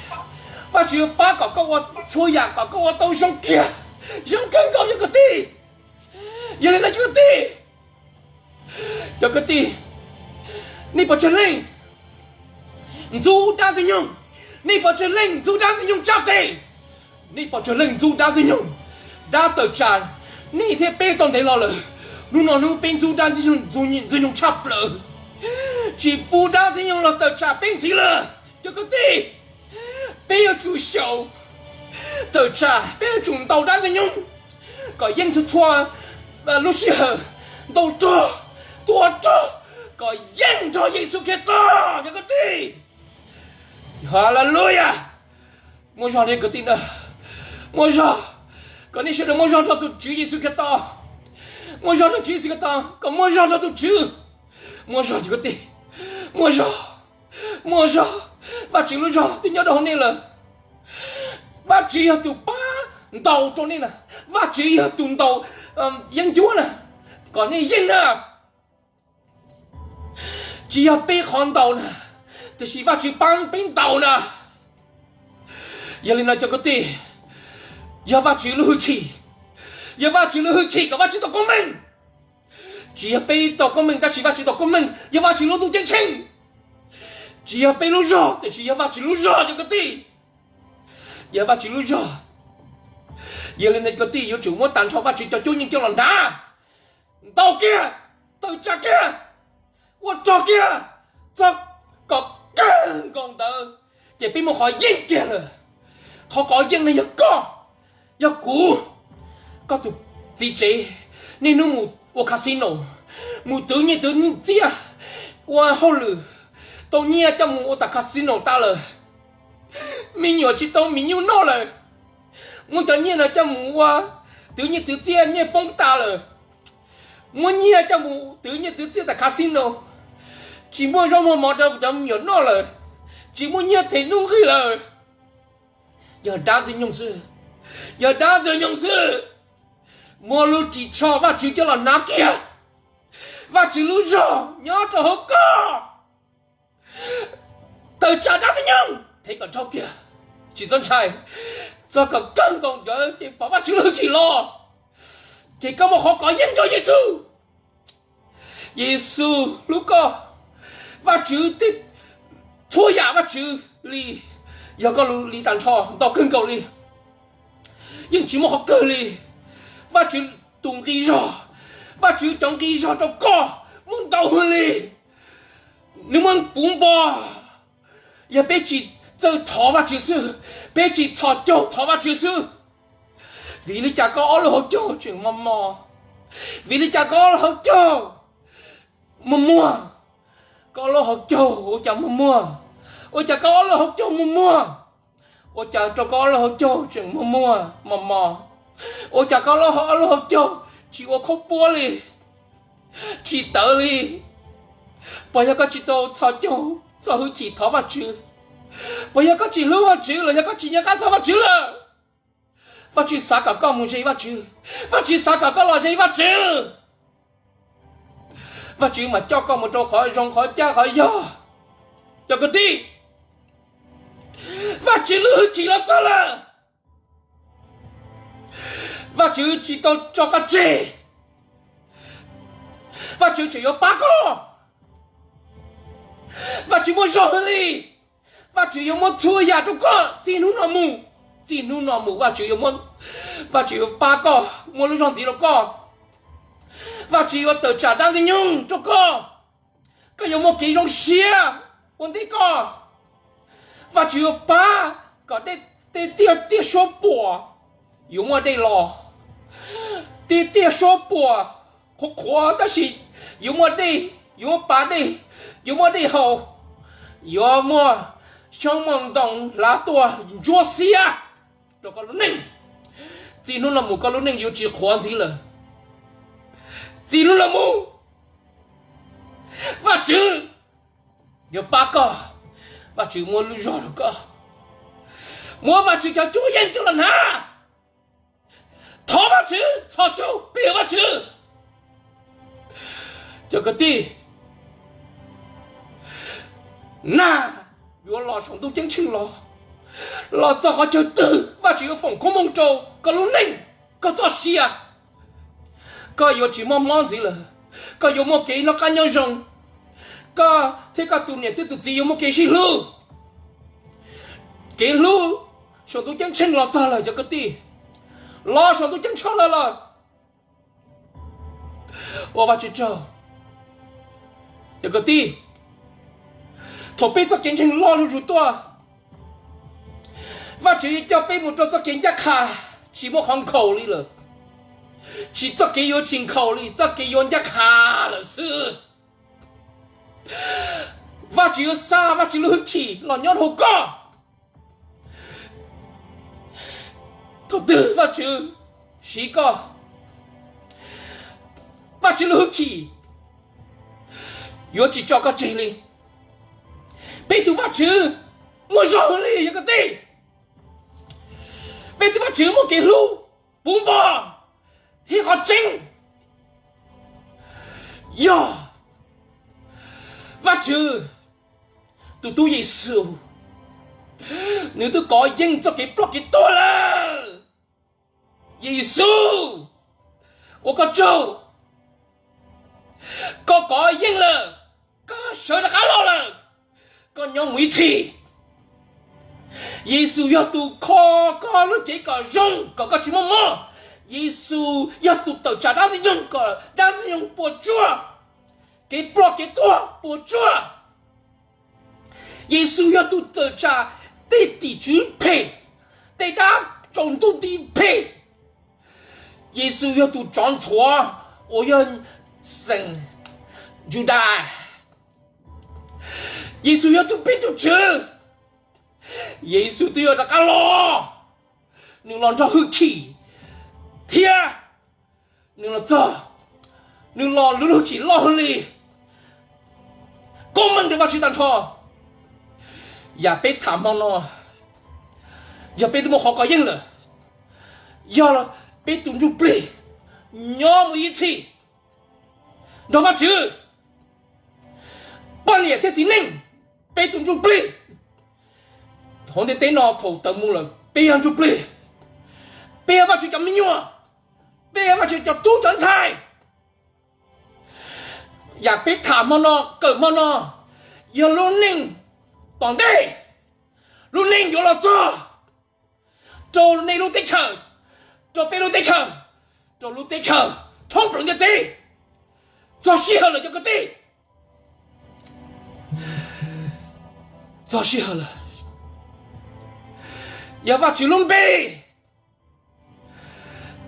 Vajtswv yuav pab kom koj ua txhua yam kom koj ua tau zoo kiag, zoo kawg nkaus cov kwv tij. Yog li no cov kwv tij, cov kwv tij, nej puas tsawg leej ntxub dab ntxwg nyoog? Nej puas tsawg leej ntxub dab ntxwg nyoog tsa tes? Nej puas tsawg leej ntxub dab ntxwg nyoog, dab tawm tsam nej thiab peb tau ntev los lawm? Hnub no hnub peb ntxub dab ntxwg nyoog, ntxwg nyoog tshaj plaws, tsis pub dab ntxwg nyoog los tawm tsam peb ntxiv lawm. Cov kwv tij, peb yuav tsum xyaum tawm tsam, peb yuav tsum ntaus dab ntxwg nyoog kom yeej txhua txhua lub sij hawm, ntaus rog, tua rog kom yeej nrog Yexus Khetos, cov kwv tij. Haleluya. Muaj zog li kwv tij na, muaj zog, kom nej sawv daws muaj zog nrog tus Tswv Yexus Khetos, muaj zog nrog Tswv Yexus Khetos, kom muaj zog nrog tus Tswv. Muaj zog cov kwv tij, muaj zog, muaj zog. Vajtswv lub zog twb nyob rau hauv nej lawm. Vajtswv yog tus pab ntaus rau nej na, Vajtswv yog tus ntaus yeeb ncuab na, kom nej yeej na. Tsis yog peb qhov ntaus na, tiam sis Vajtswv pab peb ntaus na. Yog li no cov kwv tij, yog Vajtswv lub hwj chim, yog Vajtswv lub hwj chim kom Vajtswv tau koob meej. Tsis yog peb tau koob meej tab sis Vajtswv tau koob meej, yog Vajtswv lub ntuj ceeb tsheej. Tsis yog peb lub zog tiam sis yog Vajtswv lub zog cov kwv tij. Yog Vajtswv lub zog. Yog li no kwv tij yuav tsum muab tag nrho Vajtswv cov cuab yeej coj los hnav, ntaus kiag, tawm tsam kiag, ua rog kiag, txog kom kawg nkaus ntawd ces peb muaj qhov yeej kiag lawm. Qhov kov yeej no yog koj, yog kuv, koj tus txiv tsev niaj hnub mus ua casino, mus twv nyiaj twv txiaj, ua hauj lwm, tau nyiaj coj mus ua tas casino tas lawm. Me nyuam tsis tau me nyuam noj lawm, muab cov nyiaj no coj mus ua twv nyiaj twv txiaj, nyiaj poob tas lawm. Muab nyiaj coj mus twv nyiaj twv txiaj tas casino, tsis muaj zaub muaj mov rau cov me nyuam noj lawm, tsis muaj nyiaj them nuj nqis lawm. Yog dab ntxwg nyoog xwb, yog dab ntxwg nyoog xwb. Muab lub ris tsho Vajtswv coj los hnav kiag, Vajtswv lub zog nyob rau hauv koj. Tawm tsam dab ntxwg nyoog, thev kom dhau kiag, tsis txhob ntshai. Txog kom kawg nkaus ntawd ces pom Vajtswv lub hwj chim los, ces koj muaj qhov kov yeej rau Yexus. Yexus hlub koj, Vajtswv tib, txhua yam Vajtswv li, yog koj li tag nrho ntau kawg nkaus li. Yeej tsis muaj qhov kawg li. Vajtswv tus nqi zog, Vajtswv cov nqi zog rau koj muaj ntau hwv li. Nws muaj puv npo. Yog peb tsis txawj thov Vajtswv xwb, peb tsis txhos caug thov Vajtswv xwb. Vim li cas koj ob lub hauv caug tseem mos mos? Vim li cas koj ob lub hauv caug muag muag? Koj ob lub hauv caug ua cas muag muag? Ua cas koj ob lub hauv caug muag muag? Ua cas rau koj ob lub hauv caug tseem muag muag mos mos? Ua cas koj ob lub hauv caug tsis ua khaub puab li, tsis tawv li? Puas yog koj tsis tau txhos caug txo hwj chim thov Vajtswv? Puas yog koj tsis hlub Vajtswv los yog koj tsis nco qab txog Vajtswv lawm? Vajtswv xav kom koj mus ze Vajtswv, Vajtswv xav kom koj los ze Vajtswv. Vajtswv mas coj koj mus rau qhov zoo qhov caj qhov yog. Cov kwv tij, Vajtswv lub hwj chim los txog lawm. Vajtswv tsis tau tso koj tseg. Vajtswv tseem yuav pab koj. Vajtswv muaj zog hwv li. Vajtswv yuav muab txhua yam rau koj txij hnub no mus. Txij hnub no mus Vajtswv yuav muab, Vajtswv yuav pab koj muaj lub zog ntxiv rau koj. Vajtswv yuav tawm tsam dab ntxwg nyoog rau koj. Koj yuav muaj kev zoo siab ua ntej koj. Vajtswv yuav pab kom tej tiaj tiaj suab puam yuav muaj dej los. Tej tiaj suab puam qhuav qhuav tab sis yuav muaj dej, yuav muaj pas dej, yuav muaj dej haus, yuav muaj xyoob ntoo hlav tuaj ntsuab xiab rau koj lub neej. Txij hnub no mus koj lub neej yuav tsis qhuav ntxiv lawm. Txij hnub no mus Vajtswv yuav pab koj, Vajtswv muab lub zog rau koj. Muab Vajtswv cov cuab yeej coj los hnav. Thov Vajtswv, txhos caug pe Vajtswv. Cov kwv tij, nag yuav los saum ntuj ceeb tsheej los, los txog qhov chaw twg Vajtswv yuav foom koob hmoov rau koj lub neej, koj txoj sia. Koj yuav tsis muaj mob ntxiv lawm, koj yuav muaj kev noj qab nyob zoo, koj thiab koj tus niam thiab tus txiv yuav muaj kev sib hlub. Kev hlub saum ntuj ceeb tsheej los txog lawm cov kwv tij, los saum ntuj ceeb tsheej los lawm. Ua Vajtswv tsaug. Cov kwv tij, thaum peb txoj kev ntseeg loj zuj zus tuaj, Vajtswv yuav coj peb mus rau txoj kev ncaj qha, tsis muaj qhov nkhaus li lawm. Tsis, txoj kev yuav tsis nkhaus li, txoj kev yuav ncaj qha lawm xwb. Vajtswv yuav xa Vajtswv lub hwj chim los nyob hauv koj. Thaum twg Vajtswv siv koj, Vajtswv lub hwj chim yuav tsis tso koj tseg li. Peb tus Vajtswv muaj zog li yog kwv tij. Peb tus Vajtswv muaj kev hlub puv npo, thiab qhov tseeb yog Vajtswv tus tub Yexus, nws twb kov yeej txoj kev ploj kev tuag lawm. Yexus, ua koj tsaug, koj kov yeej lawm, koj sawv rov qab los lawm, koj nyob mus ib txhis. Yexus yog tus kho koj lub cev kom zoo kom koj tsis muaj mob. Yexus yog tus tawm tsam dab ntxwg nyoog kom dab ntxwg nyoog puas tsuaj, kev ploj kev tuag puas tsuaj. Yexus yog tus tawm tsam tej tim tswv phem, tej dab tsaus ntuj nti phem. Yexus yog tus tsov ntxhuav uas yog xeem Judas. Yexus yog tus pib tus tswv. Yexus twb yuav rov qab los, nws los nrog hwj chim thiab nws los txog, nws los lub hwj chim loj hwj li. Koob meej rau Vajtswv tag nrho. Yam peb tham hmo no yog peb twb muaj qhov kov yeej lawm, yog peb tus ntsuj plig nyob mus ib txhis nrog Vajtswv. Poj niam thiab txiv neej, peb tus ntsuj plig hauv ntiaj teb no thaum tawm mus lawm peb yog ntsuj plig, peb yog Vajtswv cov me nyuam, peb yog Vajtswv cov tub cov ntxhais. Yam peb tham hmo no, kawm hmo no, yog lub neej tom ntej, lub neej yuav los txog rau nej lub teb chaws, rau peb lub teb chaws, rau lub teb chaws thoob plaws ntiaj teb. Txog sij hawm lawm cov kwv tij, txog sij hawm lawm. Yog Vajtswv lub npe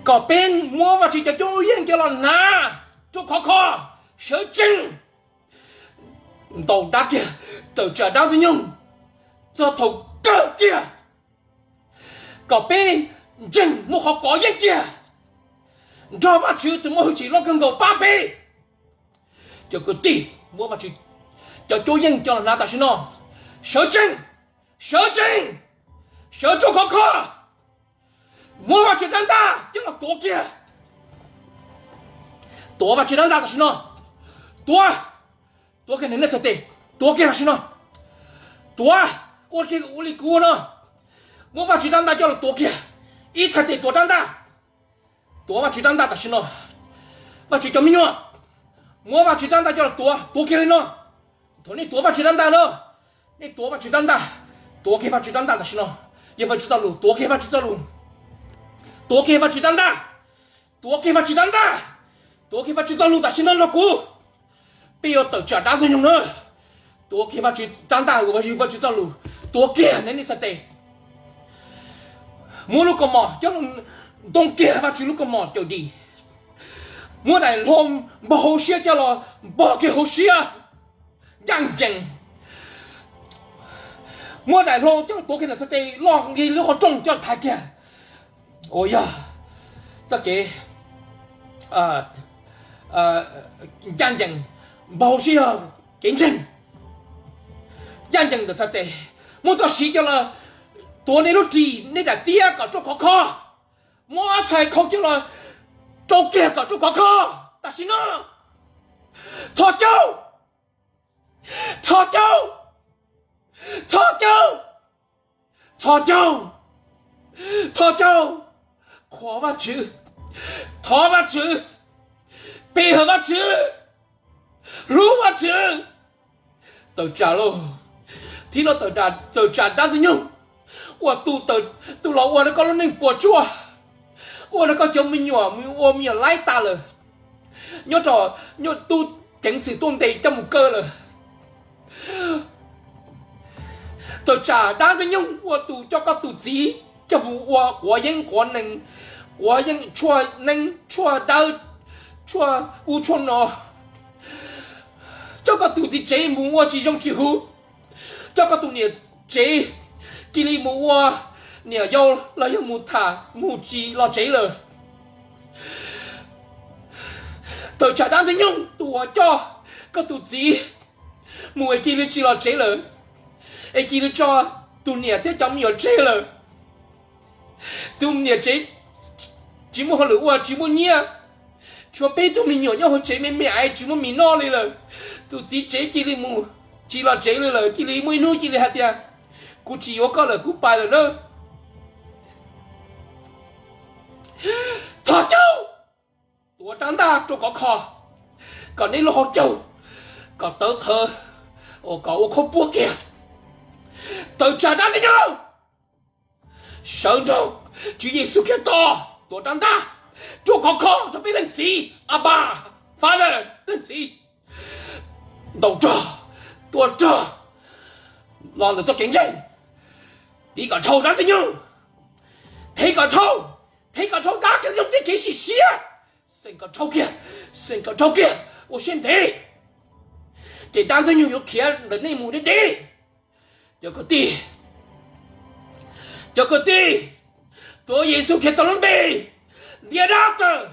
kom peb muab Vajtswv cov cuab yeej coj los hnav rau khov kho, sawv tsees ntaus dab kiag, tawm tsam dab ntxwg nyoog txog thaum kawg kiag, kom peb ntseeg muaj qhov kov yeej kiag, nrog Vajtswv tus muaj hwj chim loj kawg nkaus pab peb. Cov kwv tij, muab Vajtswv cov cuab yeej coj los hnav tam sim no, sawv tsees, sawv tsees, sawv tsuag khov kho, muab Vajtswv rab ntaj coj los tuav kiag. Tuav Vajtswv rab ntaj tam sim no. Tuav, tuav kiag niam nej txhais tes, tuav kiag tam sim no. Tuav, ua kiag ua li kuv ua no. Muab Vajtswv rab ntaj coj los tuav kiag. Ib txhais tes tuav rab ntaj. Tuav Vajtswv rab ntaj tam sim no. Vajtswv cov me nyuam, muab Vajtswv rab ntaj coj los tuav, tuav kiag li no. Thaum nej tuav Vajtswv rab ntaj no, nej tuav Vajtswv rab ntaj, Tuav kiag Vajtswv rab ntaj tam sim no. Yog Vajtswv txoj lus, tuav kiag Vajtswv txoj lus. Tuav kiag Vajtswv rab ntaj. Tuav kiag Vajtswv rab ntaj. Tuav kiag Vajtswv txoj lus tam sim no nrog kuv. Peb yuav tawm tsam dab ntxwg nyoog na. Tuav kiag Vajtswv rab ntaj, Vajtswv, Vajtswv txoj lus. Tuav kiag nej niag txhais tes. Muab lub kaus mom coj, ntoo kiag Vajtswv lub kaus mom cawm dim. Muab daim hlau npog hauv siab coj los npog kiag hauv siab. Ncaj ncees. Muab daim hlau coj tuav kiag ntawm txhais tes, loj li lub qhov rooj coj thaiv kiag. Uas yog txoj kev ncaj ncees, npog hauv siab yog kev ntseeg. Ncaj ncees ntawm txhais tes. Muab txoj siv coj los tuav nej lub ris, nej daim tiab kom ruaj khov kho. Muab ob txhais khau coj los rau kiag kom ruaj khov kho tam sim no. Txhos caug, txhos caug, txhos caug, txhos caug, txhos caug. Qhuas Vajtswv, thov Vajtswv, pe hawm Vajtswv, hlub Vajtswv. Tawm tsam lauj. Thib no tawm tsam dab ntxwg nyoog. Ua tus, tus los ua rau koj lub neej puas tsuaj, ua rau koj cov me nyuam mus ua me nyuam laib tas lawm. Nyob rau, nyob tub ceev xwm tuaj ntes coj mus kaw lawm. Tawm tsam dab ntxwg nyoog ua tus coj koj tus txiv coj mus ua quav yeeb quav nees, quav yeeb tshuaj neeb tshuaj dawb, tshuaj ub tshuaj no. Coj koj tus txiv tsev mus ua tsis zoo tsis huv. Coj koj tus niam tsev cia li mus ua niam yau los yog mus tham mus tsis los tsev lawm. Tawm tsam dab ntxwg nyoog tus uas coj koj tus txiv mus es cia li tsis los tsev lawm, es cia li tso tus niam thiab cov me nyuam tseg lawm. Tus niam tsev tsis muaj hauj lwm ua, tsis muaj nyiaj, tshuav peb tug me nyuam nyob hauv tsev me me es tsis muaj mis noj li lawm. Tus txiv tsev cia li mus tsis los tsev li lawm, cia li muaj ib hnub cia li hais tias, kuv tsis yuav koj lawm, kuv pais lawm na. Thov caug, tuav rab ntaj rau khov kho, kom nej lub hauv caug kom tawv qhawv, kom ua khaub puab kiag. Tawm tsam dab ntxwg nyoog, sawv nraug Tswv Yexus Khetos tuav rab ntaj rau khov kho rau peb leej txiv, Abba Father, leej txiv. Ntaus rog, tua rog los ntawm txoj kev ntseeg. Tiv kom dhau dab ntxwg nyoog, tiv kom dhau, tiv kom dhau dab ntxwg nyoog tej kev sim siab. Xeem kom dhau kiag, xeem kom dhau kiag, ua siab ntev, ces dab ntxwg nyoog yuav khiav ntawm nej mus deb deb. Cov kwv tij, cov kwv tij, tuav Yexus Khetos lub npe, ntiav dab tawm.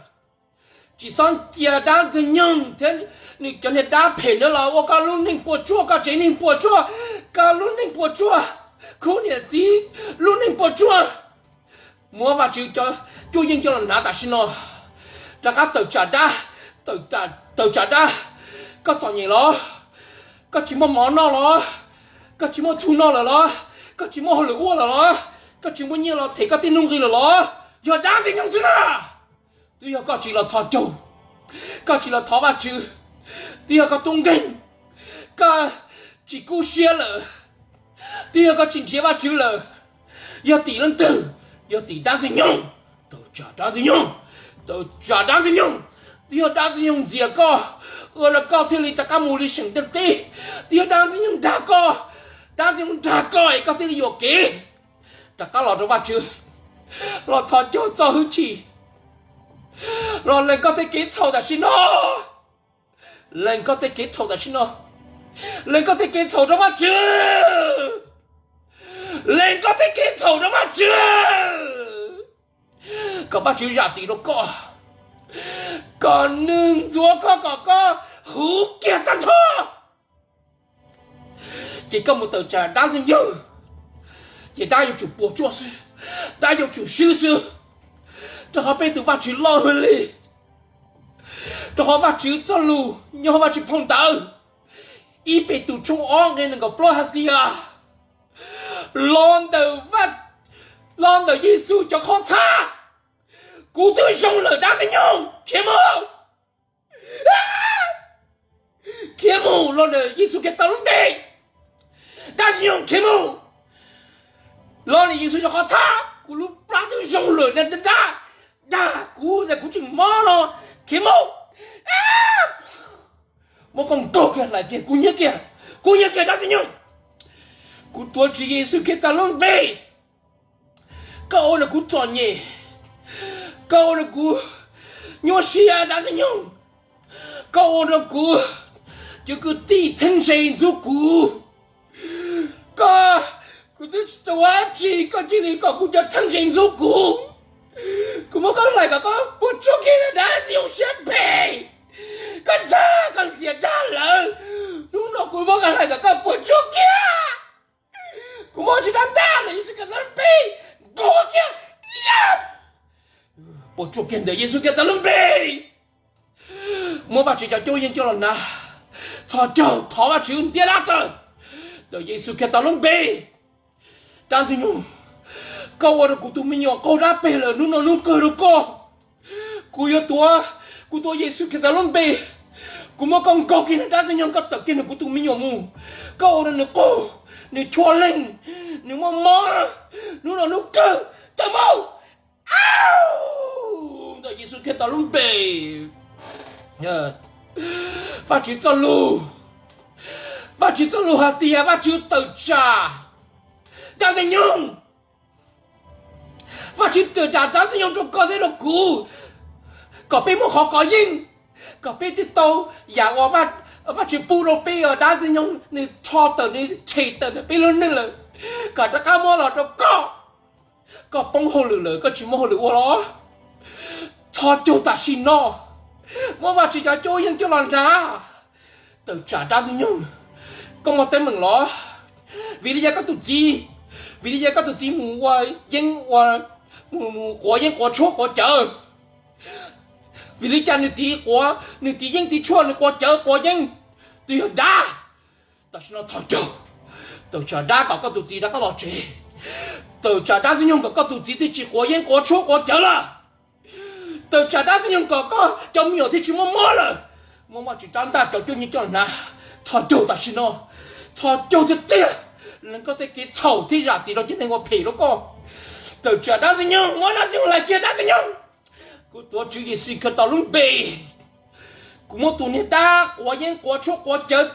Tsis txhob cia dab ntxwg nyoog thiab nws cov niag dab phem ntawd los ua koj lub neej puas tsuaj, koj tsev neeg puas tsuaj, koj lub neej puas tsuaj, khub niam txiv lub neej puas tsuaj. Muab Vajtswv cov cuab yeej coj los hnav tam sim no, rov qab tawm tsam dab, tawm tsam dab. Koj txom nyem los? Koj tsis muaj mov noj los? Koj tsis muaj txhuv noj lawm los? Koj tsis muaj hauj lwm ua lawm los? Koj tsis muaj nyiaj los them koj tej nuj nqis lawm los? Yog dab ntxwg nyoog xwb na. Twb yog koj tsis los txhos caug, koj tsis los thov Vajtswv, twb yog koj tub nkeeg, koj tsis kub siab lawm, twb yog koj tsis nrhiav Vajtswv lawm. Yog tim leej twg? Yog tim dab ntxwg nyoog. Tawm tsam dab ntxwg nyoog, tawm tsam dab ntxwg nyoog. Twb yog dab ntxwg nyoog ntxias koj, ua rau koj thiaj li rov qab mus li seem ntiaj teb. Twb yog dab ntxwg nyoog dag koj, dab ntxwg nyoog dag koj es koj thiaj li yuam kev. Rov qab los rau Vajtswv, los txhos caug txo hwj chim, los lees koj tej kev txhaum tam sim no. Lees koj tej kev txhaum tam sim no. Lees koj tej kev txhaum rau Vajtswv. Lees koj tej kev txhaum rau Vajtswv, kom Vajtswv zam txim rau koj, kom nws ntxuav koj kom koj huv kiag tag nrho. Ces koj mus tawm tsam dab ntxwg nyoog, ces dab yuav tsum puas tsuaj xwb, dab yuav tsum swb xwb. Rau qhov peb tus Vajtswv loj hwj li. Rau qhov Vajtswv txoj lus nyob hauv Vajtswv phau ntawv, Ib Petus tshooj ob nqe nees nkaum plaub hais tias, los ntawm, los ntawm Yexus cov qhov txhab, kuv twb zoo lawm dab ntxwg nyoog, khiav mus. Khiav mus los ntawm Yexus Khetos lub npe. Dab ntxwg nyoog khiav mus. Los nim Yexus rau qhov txhab kuv lub plab twb zoo lawm na, dag, dag kuv, kuv tseem mob no, khiav mus. Muab koj nkaug kiag, hlais kiag, kuv nyiag kiag, kuv nyiag kiag dab ntxwg nyoog. Kuv tuav Tswv Yexus Khetos lub npe, koj ua rau kuv txom nyem, koj ua rau kuv nyuaj siab dab ntxwg nyoog, koj ua rau kuv cov kwv tij txheeb ze ntxub kuv. Koj, kuv twb tsis tau ua dab tsi koj cia li kom kuv cov txheeb ze ntxub kuv. Kuv muab koj hlais kom koj puas tsuaj kiag dab ntxwg nyoog siab phem. Koj dag, koj ntxias dag lawm, hnub no kuv muab koj hlais kom koj puas tsuaj kiag. Kuv muab Tswv Dab Ntag ntawm Yexus Khetos lub npe nkaug kiag, puas tsuaj kiag ntawm Yexus Khetos lub npe. Muab Vajtswv cov cuab yeej coj los hnav, txhos caug thov Vajtswv ntiab dab tawm ntawm Yexus Khetos lub npe. Dab ntxwg nyoog, koj ua rau kuv tus me nyuam qaug dab peg lawm, hnub no hnub kawg rau koj. Kuv yuav tuav, kuv tuav Yexus Khetos lub npe, kuv muab koj nkaug kiag dab ntxwg nyoog, koj tawm kiag nws, kuv tus me nyuam mus. Koj ua rau nws qaug, nws chua leeg, nws muaj mob, hnub no hnub kawg tawm mus. Ntawm Yexus Khetos lub npe. Vajtswv txoj lus, Vajtswv txoj lus hais tias Vajtswv tawm tsam dab ntxwg nyoog. Vajtswv tawm tsam dab ntxwg nyoog rau koj thiab rau kuv, kom peb muaj qhov kov yeej, kom peb thiaj tau yam uas Vajtswv pub rau peb. Dab ntxwg nyoog nws tsho tawm, nws tshem tawm ntawm peb lub neej lawm, kom rov qab muab los rau koj. Koj poob hauj lwm lawm, koj tsis muaj hauj lwm ua los? Txhos caug tam sim no, muab Vajtswv cov cuab yeej coj los hnav, tawm tsam dab ntxwg nyoog. Koj muaj teeb meem los? Vim li cas koj tus txiv, vim li cas koj tus txiv mus ua yeeb, mus quav yeeb quav tshuaj quav cawv? Vim li cas nws tiv quav, nws tiv yeeb tiv tshuaj, nws quav cawv quav yeeb? Twb yog dab. Tam sim no txhos caug, tawm tsam dab kom koj tus txiv rov qab los tsev. Tawm tsam dab ntxwg nyoog kom koj tus txiv thiaj tsis quav yeeb quav tshuaj quav cawv lawm. Tawm tsam dab ntxwg nyoog kom koj cov me nyuam thiaj tsis muaj mob lawm. Muab Vajtswv Tswv Dab Ntag cov cuab yeej coj los hnav, txhos caug tam sim no, txhos caug tiag tiag. Lees koj tej kev txhaum thiab zam txim rau cov neeg uas phem rau koj. Tawm tsam dab ntxwg nyoog, muab dab ntxwg nyoog hlais kiag dab ntxwg nyoog. Kuv tuav Tswv Yexus Khetos lub npe, kuv muab tus niag dab quav yeeb quav tshuaj quav cawv,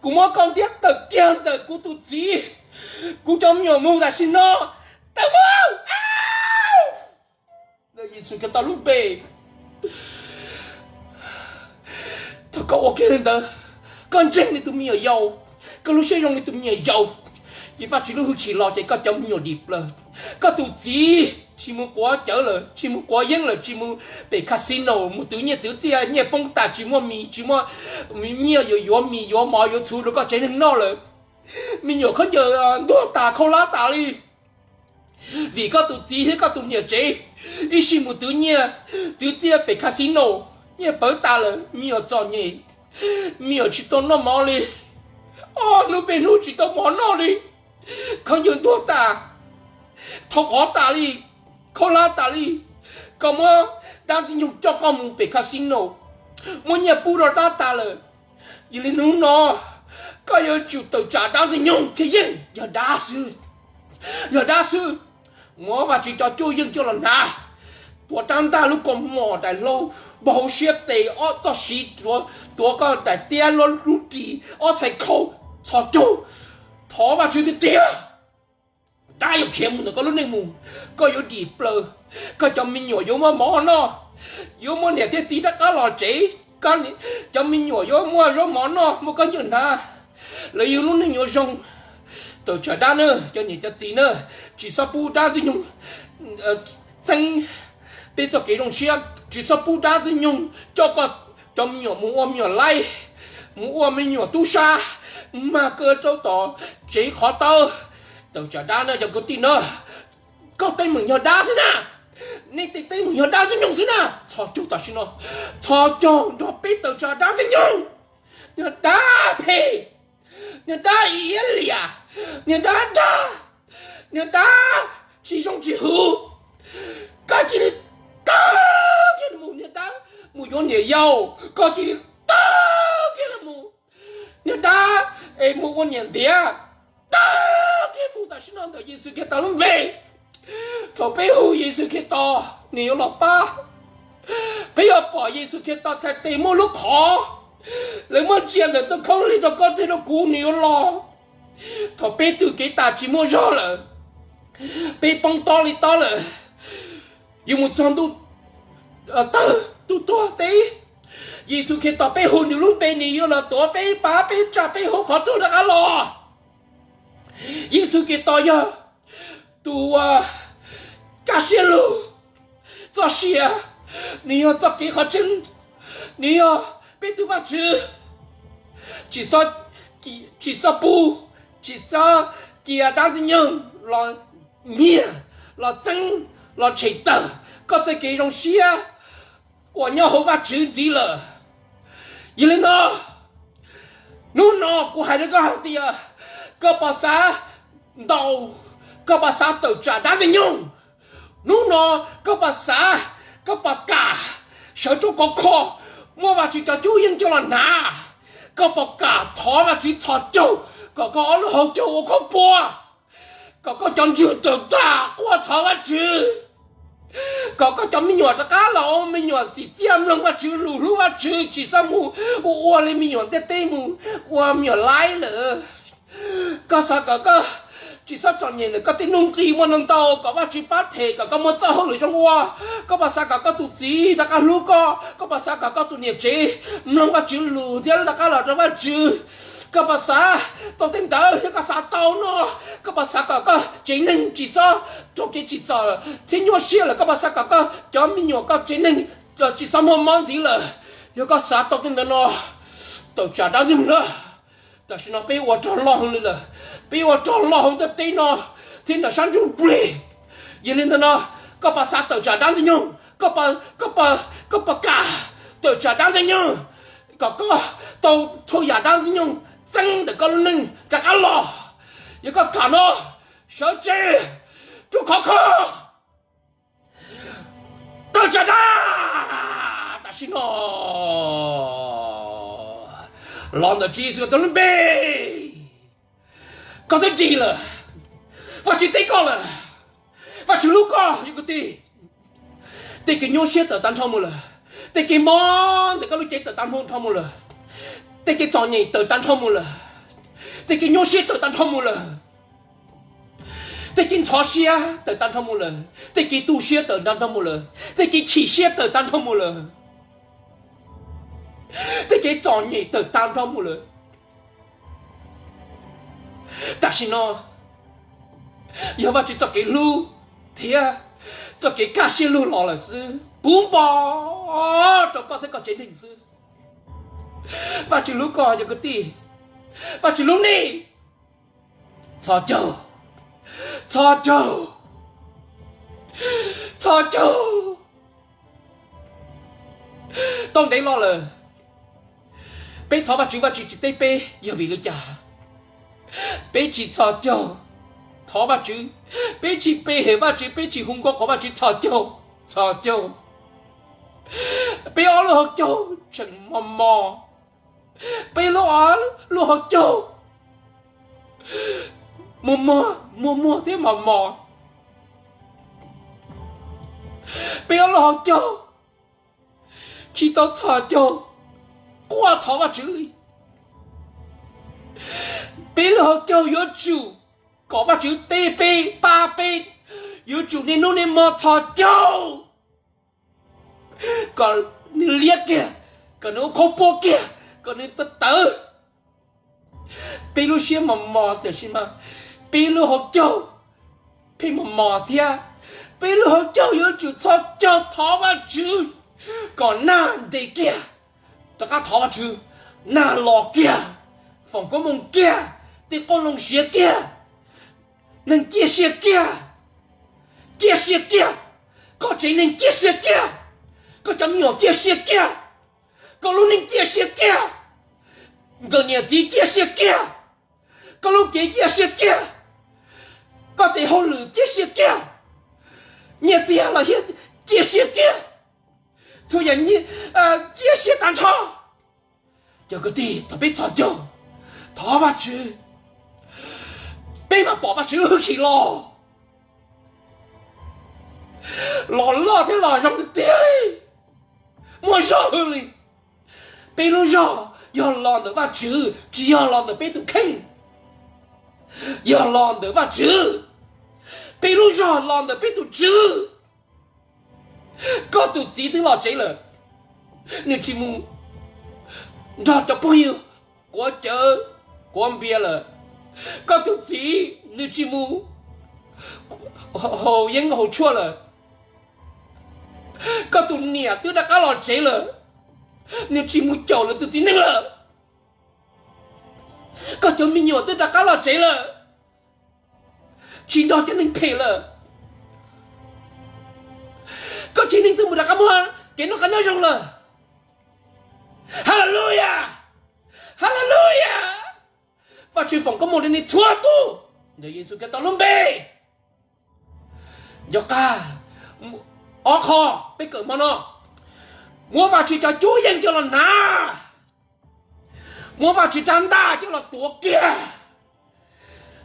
kuv muab koj ntiab tawm kiag ntawm kuv tus txiv, kuv cov me nyuam mus tam sim no. Tawm mus. Yexus Khetos lub npe, thaum koj ua kiag li ntawd, koj ntseeg li tus me nyuam yaus, koj lub siab zoo li tus me nyuam yaus, ces Vajtswv lub hwj chim los ces koj cov me nyuam dim plaws. Koj tus txiv tsis mus quav cawv lawm, tsis mus quav yeeb lawm, tsis mus pem casino mus twv nyiaj twv txiaj, nyiaj poob tas, tsis muaj mis, tsis muaj nyiaj yuav yuav mis yuav mov yuav txhuv rau koj tsev neeg noj lawm. Me nyuam khaub ncaws ntuag tas khaub hlab tas li. Vim koj tus txiv thiab koj tus niam tsev ib sij mus twv nyiaj, twv txiaj pem casino, nyiaj pawv tas lawm, me nyuam txom nyem, me nyuam tsis tau noj mov li. Ob hnub peb hnub tsis tau mov noj li, khaub ncaws ntuag tas, thaub qhov tas li, khaub hlab tas li. Koj muab dab ntxwg nyoog coj koj mus pem casino, muab nyiaj pub rau dab tas lawm. Yog li hnub no, koj yuav tsum tawm tsam dab ntxwg nyoog thiaj yeej. Yog dab xwb, yog dab xwb. Muab Vajtswv cov cuab yeej coj los hnav, tuav rab ntaj lub kaus mom daim hlau, npog hauv siab tes ob txoj siv, tuav koj daim tiab lub ris ob txhais khau, txhos caug, thov Vajtswv tiag tiag. Dab yuav khiav mus ntawm koj lub neej mus, koj yuav dim plaws, koj cov me nyuam yuav muaj mov noj, yuav muaj niam thiab txiv rov qab los tsev, koj cov me nyuam yuav muaj zaub mov noj, muaj khaub ncaws hnav, lawv yug lub neej yuav zoo. Tawm tsam dab na, cov niam cov txiv na, tsis txhob pub dab ntxwg nyoog txeeb peb txoj kev zoo siab, tsis txhob pub dab ntxwg nyoog coj koj cov me nyuam mus ua me nyuam laib, mus ua me nyuam tub sab, mus mag kaw rau tom tsev qhov tawb. Tawm tsam dab na cov kwv tij na, koj teeb meem yog dab xwb na, nej tej teeb meem yog dab ntxwg nyoog xwb na. Txhos caug tam sim no, txhos caug nrog peb tawm tsam dab ntxwg nyoog. Niag dab phem, niag dab iab liam, niag dab dag, niag dab tsis zoo tsis huv, koj cia li tawm kiag los mus. Niag dab mus yuav niam yau, koj cia li tawm kiag los mus. Niag dab es mus ua niam ntiav, tawm qhib mus tam sim no ntawm Yexus Khetos lub npe. Thaum peb hu Yexus Khetos, nws yuav los pab. Peb yuav pom Yexus Khetos txhais tes muaj lub qhov, lawv muab ntsia ntawm ntug khaub lig rau koj thiab rau kuv, nws yuav los. Thaum peb tws kev tas tsis muaj zog lawm, peb poob tob li tob lawm, yuav mus txog ntuj tawg ntuj tuag teb, Yexus Khetos peb hu nws lub npe, nws yuav los tuav peb, pab peb, tsa peb hauv qhov rooj rov qab los. Yexus Khetos yog tus uas kaj siab lug, txoj sia, nws yog txoj kev qhov tseeb, nws yog peb tus Vajtswv. Tsis txhob pub, tsis txhob cia dab ntxwg nyoog los nyiag, los txeeb, los tshem tawm koj txoj kev zoo siab uas nyob hauv Vajtswv ntxiv lawm. Yog li no, hnub no kuv hais rau koj hais tias, koj puas xav ntaus, koj puas xav tawm tsam dab ntxwg nyoog? Hnub no koj puas xav, koj puas kam sawv rau khov kho, muab Vajtswv cov cuab yeej coj los hnav? Koj puas kam thov Vajtswv txhos caug kom koj ob lub hauv caug ua khaub puas, kom koj cov ntswg tawm tsam quaj thov Vajtswv, kom koj cov me nyuam rov qab los ua me nyuam txim txiaj mloog Vajtswv lus, hlub Vajtswv, tsis txhob mus ua ua li me nyuam ntiaj teb mus ua me nyuam laib lawm? Koj xav kom koj tsis txhob txom nyem ntawm koj tej nuj nqis muaj ntau ntau, kom Vajtswv pab them kom koj muaj txoj hauj lwm zoo ua? Koj puas xav kom koj tus txiv rov qab hlub koj? Koj puas xav kom koj tus niam tsev mloog Vajtswv lus thiab rov qab los rau Vajtswv? Koj puas xav tau tej ntawd? Yog koj xav tau no, koj puas xav kom koj tsev neeg tsis txhob raug kev tsim txom thiab nyuaj siab lawm? Koj puas xav kom koj cov me nyuam, koj tsev neeg tsis txhob muaj mob ntxiv lawm? Yog koj xav tau tej ntawd no, tawm tsam dab ntxwg nyoog lawm. Tam sim no peb ua rog loj heev li lawm, peb ua rog loj hauv ntiaj teb no thiab nram sab ntsuj plig. Yog li ntawd no, koj puas xav tawm tsam dab ntxwg nyoog? Koj puas kam tawm tsam dab ntxwg nyoog kom koj tau txhua yam dab ntxwg nyoog txeeb ntawm koj lub neej rov qab los? Yog koj kam no, sawv tsees rau khov kho, tawm tsam dab tam sim no los ntawm Tswv Yexus Khetos lub npe. Koj twb dig lawm, Vajtswv teb koj lawm, Vajtswv hlub koj yog kwv tij. Tej kev nyuaj siab tawm tag nrho mus lawm, tej kev mob ntawm koj lub cev tawm tag nrho mus lawm, tej kev txom nyem tawm tag nrho mus lawm, tej kev nyuaj siab tawm tag nrho mus lawm, tej kev ntxhov siab tawm tag nrho mus lawm, tej kev tu siab tawm tag nrho mus lawm, tej kev chim siab tawm tag nrho mus lawm, tej kev txom nyem tawm tag nrho mus lawm. Tam sim no yog Vajtswv txoj kev hlub thiab txoj kev kaj siab lug los lawm xwb, puv npo rau koj thiab koj tsev neeg xwb. Vajtswv hlub koj yog kwv tij, Vajtswv hlub nej. Txhos caug, txhos caug, txhos caug. Tau ntev los lawm, peb thov Vajtswv, Vajtswv tsis teb peb yog vim li cas? Peb tsis txhos caug thov Vajtswv, peb tsis pe hawm Vajtswv, peb tsis hu nkauj qhov Vajtswv, txhos caug, txhos caug. Peb ob lub hauv caug tseem mos mos, peb lub, lub hauv caug muaj muag, muaj muag thiab mos mos. Peb ob lub hauv caug tsis tau txhos caug quaj thov Vajtswv li. Peb lub hauv caug yuav tsum kom Vajtswv teb peb, pab peb, yuav tsum niaj hnub niaj hmo txhos caug kom nws liab kiag, kom nws ua khaub puab kiag, kom nws tawv tawv. Peb lub siab mos mos tiam sis mas peb lub hauv caug pheej mos mos thiab. Peb lub hauv caug yuav tsum txhos caug thov Vajtswv kom nag nres kiag, rov qab thov Vajtswv, nag los kiag, foom koob hmoov kiag, tej qoob loo siav kiag, neeg ciaj sia kiag, ciaj sia kiag, koj tsev neeg ciaj sia kiag, koj cov me nyuam ciaj sia kiag, koj lub neej ciaj sia kiag, nkawm niam txiv ciaj sia kiag, koj lub cev ciaj sia kiag, koj tes hauj lwm ciaj sia kiag, nyiaj txiag los ciaj sia kiag, txhua yam ciaj sia tag nrho. Cov kwv tij, thaum peb txhos caug thov Vajtswv, peb mam pom Vajtswv hwj chim los, los loj thiab los zoo tiag tiag li, muaj zog hwj li. Peb lub zog yog los ntawm Vajtswv, tsis yog los ntawm peb tus kheej, yog los ntawm Vajtswv. Peb lub zog los ntawm peb tus Tswv. Koj tus txiv twb los tsev lawm, nws tsis mus nrog cov phooj ywg quav cawv quav npias lawm. Koj tus txiv nws tsis mus haus yeeb haus tshuaj lawm. Koj tus niam twb rov qab los tsev lawm, nws tsis mus caum nws tus txiv neej lawm. Koj cov me nyuam twb rov qab los tsev lawm, tsis nrog cov neeg phem lawm. Koj tsev neeg twb mus rov qab muaj kev noj qab nyob zoo lawm. Haleluya, haleluya. Vajtswv foom koob hmoov rau nej txhua tus ntawm Yexus Khetos lub npe. Nco qab, ob qho peb kawm hmo no, muab Vajtswv cov cuab yeej coj los hnav, muab Vajtswv rab ntaj coj los tuav kiag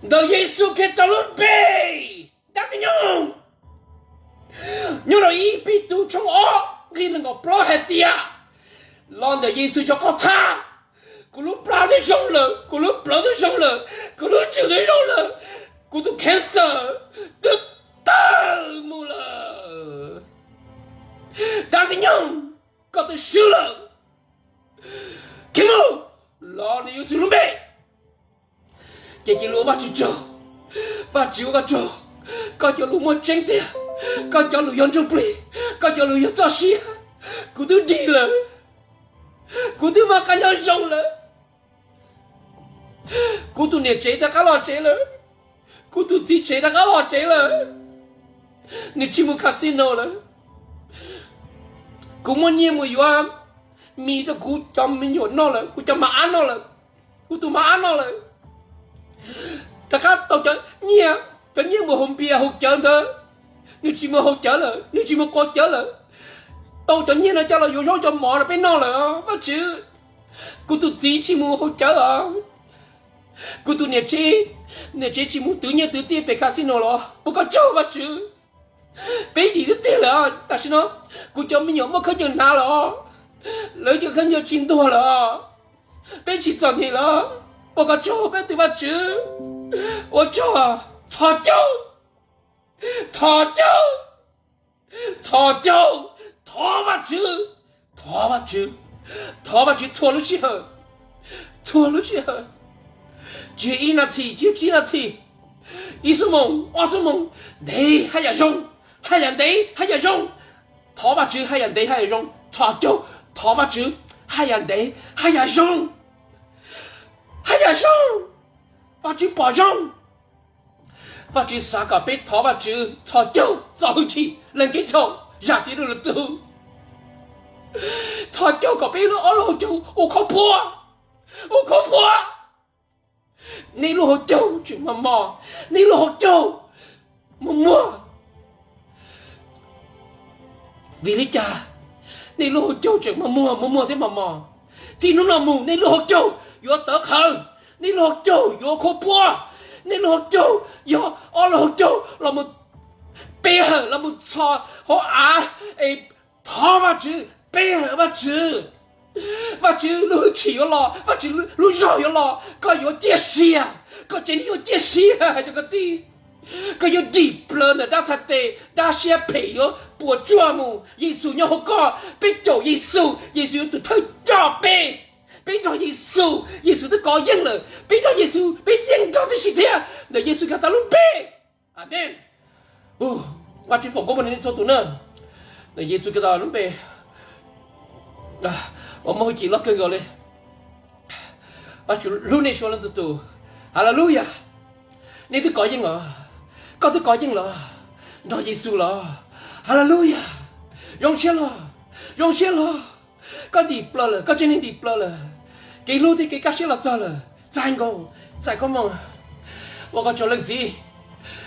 ntawm Yexus Khetos lub npe. Dab Ntxwg Nyoog, nyob rau ib Petus tshooj ob nqe nees nkaum plaub hais tias, los ntawm Yexus cov qoj txhab, kuv lub plab twb zoo lawm, kuv lub plawv twb zoo lawm, kuv lub tswm twb zoo lawm, kuv tus cancer twb tawg mus lawm. Dab Ntxwg Nyoog, koj twb swb lawm. Khiav mus, los ntawm Yexus lub npe. Ces cia li ua Vajtswv tsaug, Vajtswv ua koj tsaug, koj cov lus muaj tseeb tiag, koj cov lus yog ntsuj plig, koj cov lus yog txoj sia. Kuv twb dig lawm, kuv twb muaj qab nyob zoo lawm. Kuv tus niam tsev rov qab los tsev lawm, kuv tus txiv tsev rov qab los tsev lawm, nws tsis mus casino lawm. Kuv muaj nyiaj mus yuav mis rau kuv cov me nyuam noj lawm, kuv cov maj ab noj lawm, kuv tus maj ab noj lawm. Rov qab tau cov nyiaj, cov nyiaj mus haus npias haus cawv ntawd, nws tsis mus haus cawv lawm, nws tsis mus quav cawv lawm. Tau cov nyiaj no coj los yuav zaub cov mov rau peb noj lawm Vajtswv. Kuv tus txiv tsis mus haus cawv os. Kuv tus niam tsev, niam tsev tsis mus twv nyiaj twv txiaj pem casino los, ua koj tsaug Vajtswv. Peb dim tiag tiag lawm, tam sim no kuv cov me nyuam muaj khaub ncaws hnav lawm, lawv cov khaub ncaws tsis ntuag lawm, peb tsis txom nyem lawm. Ua koj tsaug peb tus Vajtswv, ua tsaug. Txhos caug, txhos caug, txhos caug. Thov Vajtswv, thov Vajtswv, thov Vajtswv txhua lub sij hawm, txhua lub sij hawm. Tsis yog ib nas this, tsis yog tsib nas this, ib xuab moos, ob xuab moos, ntev haj yam zoo, haj yam ntev haj yam zoo. Thov Vajtswv haj yam ntev haj yam zoo, txhos caug. Thov Vajtswv haj yam ntev haj yam zoo, haj yam zoo. Vajtswv pom zoo. Vajtswv xav kom peb thov Vajtswv txhos caug txo hwj chim lees kev txhaum, zam txim rau lwm tus. Txhos caug kom peb lub ob lub hauv caug ua khaub puab, ua khaub puab. Nej lub hauv caug tseem mos mos, nej lub hauv caug muag muag. Vim li cas nej lub hauv caug tseem mos muag, muag muag thiab mos mos? Txij hnub no mus nej lub hauv caug yuav tawv qhawv, nej lub hauv caug yuav khaub puab, nej lub hauv caug yog ob lub hauv caug los mus pe hawm los mus txhos hauv av es thov Vajtswv, pe hawm Vajtswv. Vajtswv lub hwj chim yuav los, Vajtswv lub zog yuav los, koj yuav ciaj sia, koj tsev neeg yuav ciaj sia, cov kwv tij. Koj yuav dim plaws ntawm dab txhais tes, dab siab phem yuav puas tsuaj mus. Yexus nyob hauv koj, peb caum Yexus, Yexus yuav tus thawj coj peb. Peb nrog Yexus, Yexus twb kov yeej lawm, peb nrog Yexus peb yeej nrog tib si thiab ntawm Yexus Khetos lub npe. Amees. Vajtswv foom koob hmoov rau nej txhua tus na. Ntawm Yexus Khetos lub npe uas muaj hwj chim loj kawg nkaus li. Vajtswv hlub nej txhua leej txhua tus. Haleluya. Nej twb kov yeej los? Koj twb kov yeej los nrog Yexus los? Haleluya. Zoo siab los, zoo siab los. Koj dim plaws lawm, koj tsev neeg dim plaws lawm. Kev hlub thiab kev kaj siab los txog lawm. Txais nkaus, txais koob hmoov. Ua koj tsaug leej txiv.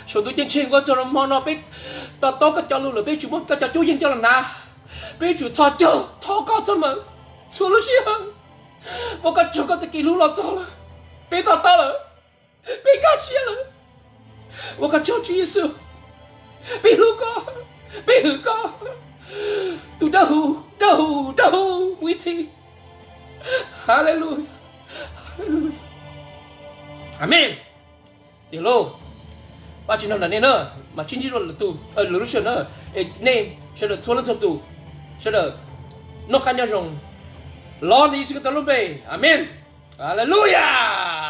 Saum ntuj ceeb tsheej, ua tsaug rau hmo no peb to taub koj cov lus lawm, peb yuav tsum muab koj cov cuab yeej coj los hnav. Peb yuav tsum txhos caug thov koj txog mus txhua lub sij hawm. Ua koj tsaug, koj txoj kev hlub los txog lawm. Peb to taub lawm, peb kaj siab lawm. Ua koj tsaug Tswv Yexus, peb hlub koj, peb hwm koj, tus dawb huv, dawb huv, dawb huv mus ib txhis. Haleluya, haleluya, amees. Tiag lauj, Vajtswv nrog nraim nej na, mas sib ntsib dua lwm tus, lwm lub sij hawm na, es nej sawv daws txhua leej txhua tus, sawv daws noj qab nyob zoo, los ntawm Yexus Khetos lub npe, amees. Haleluya.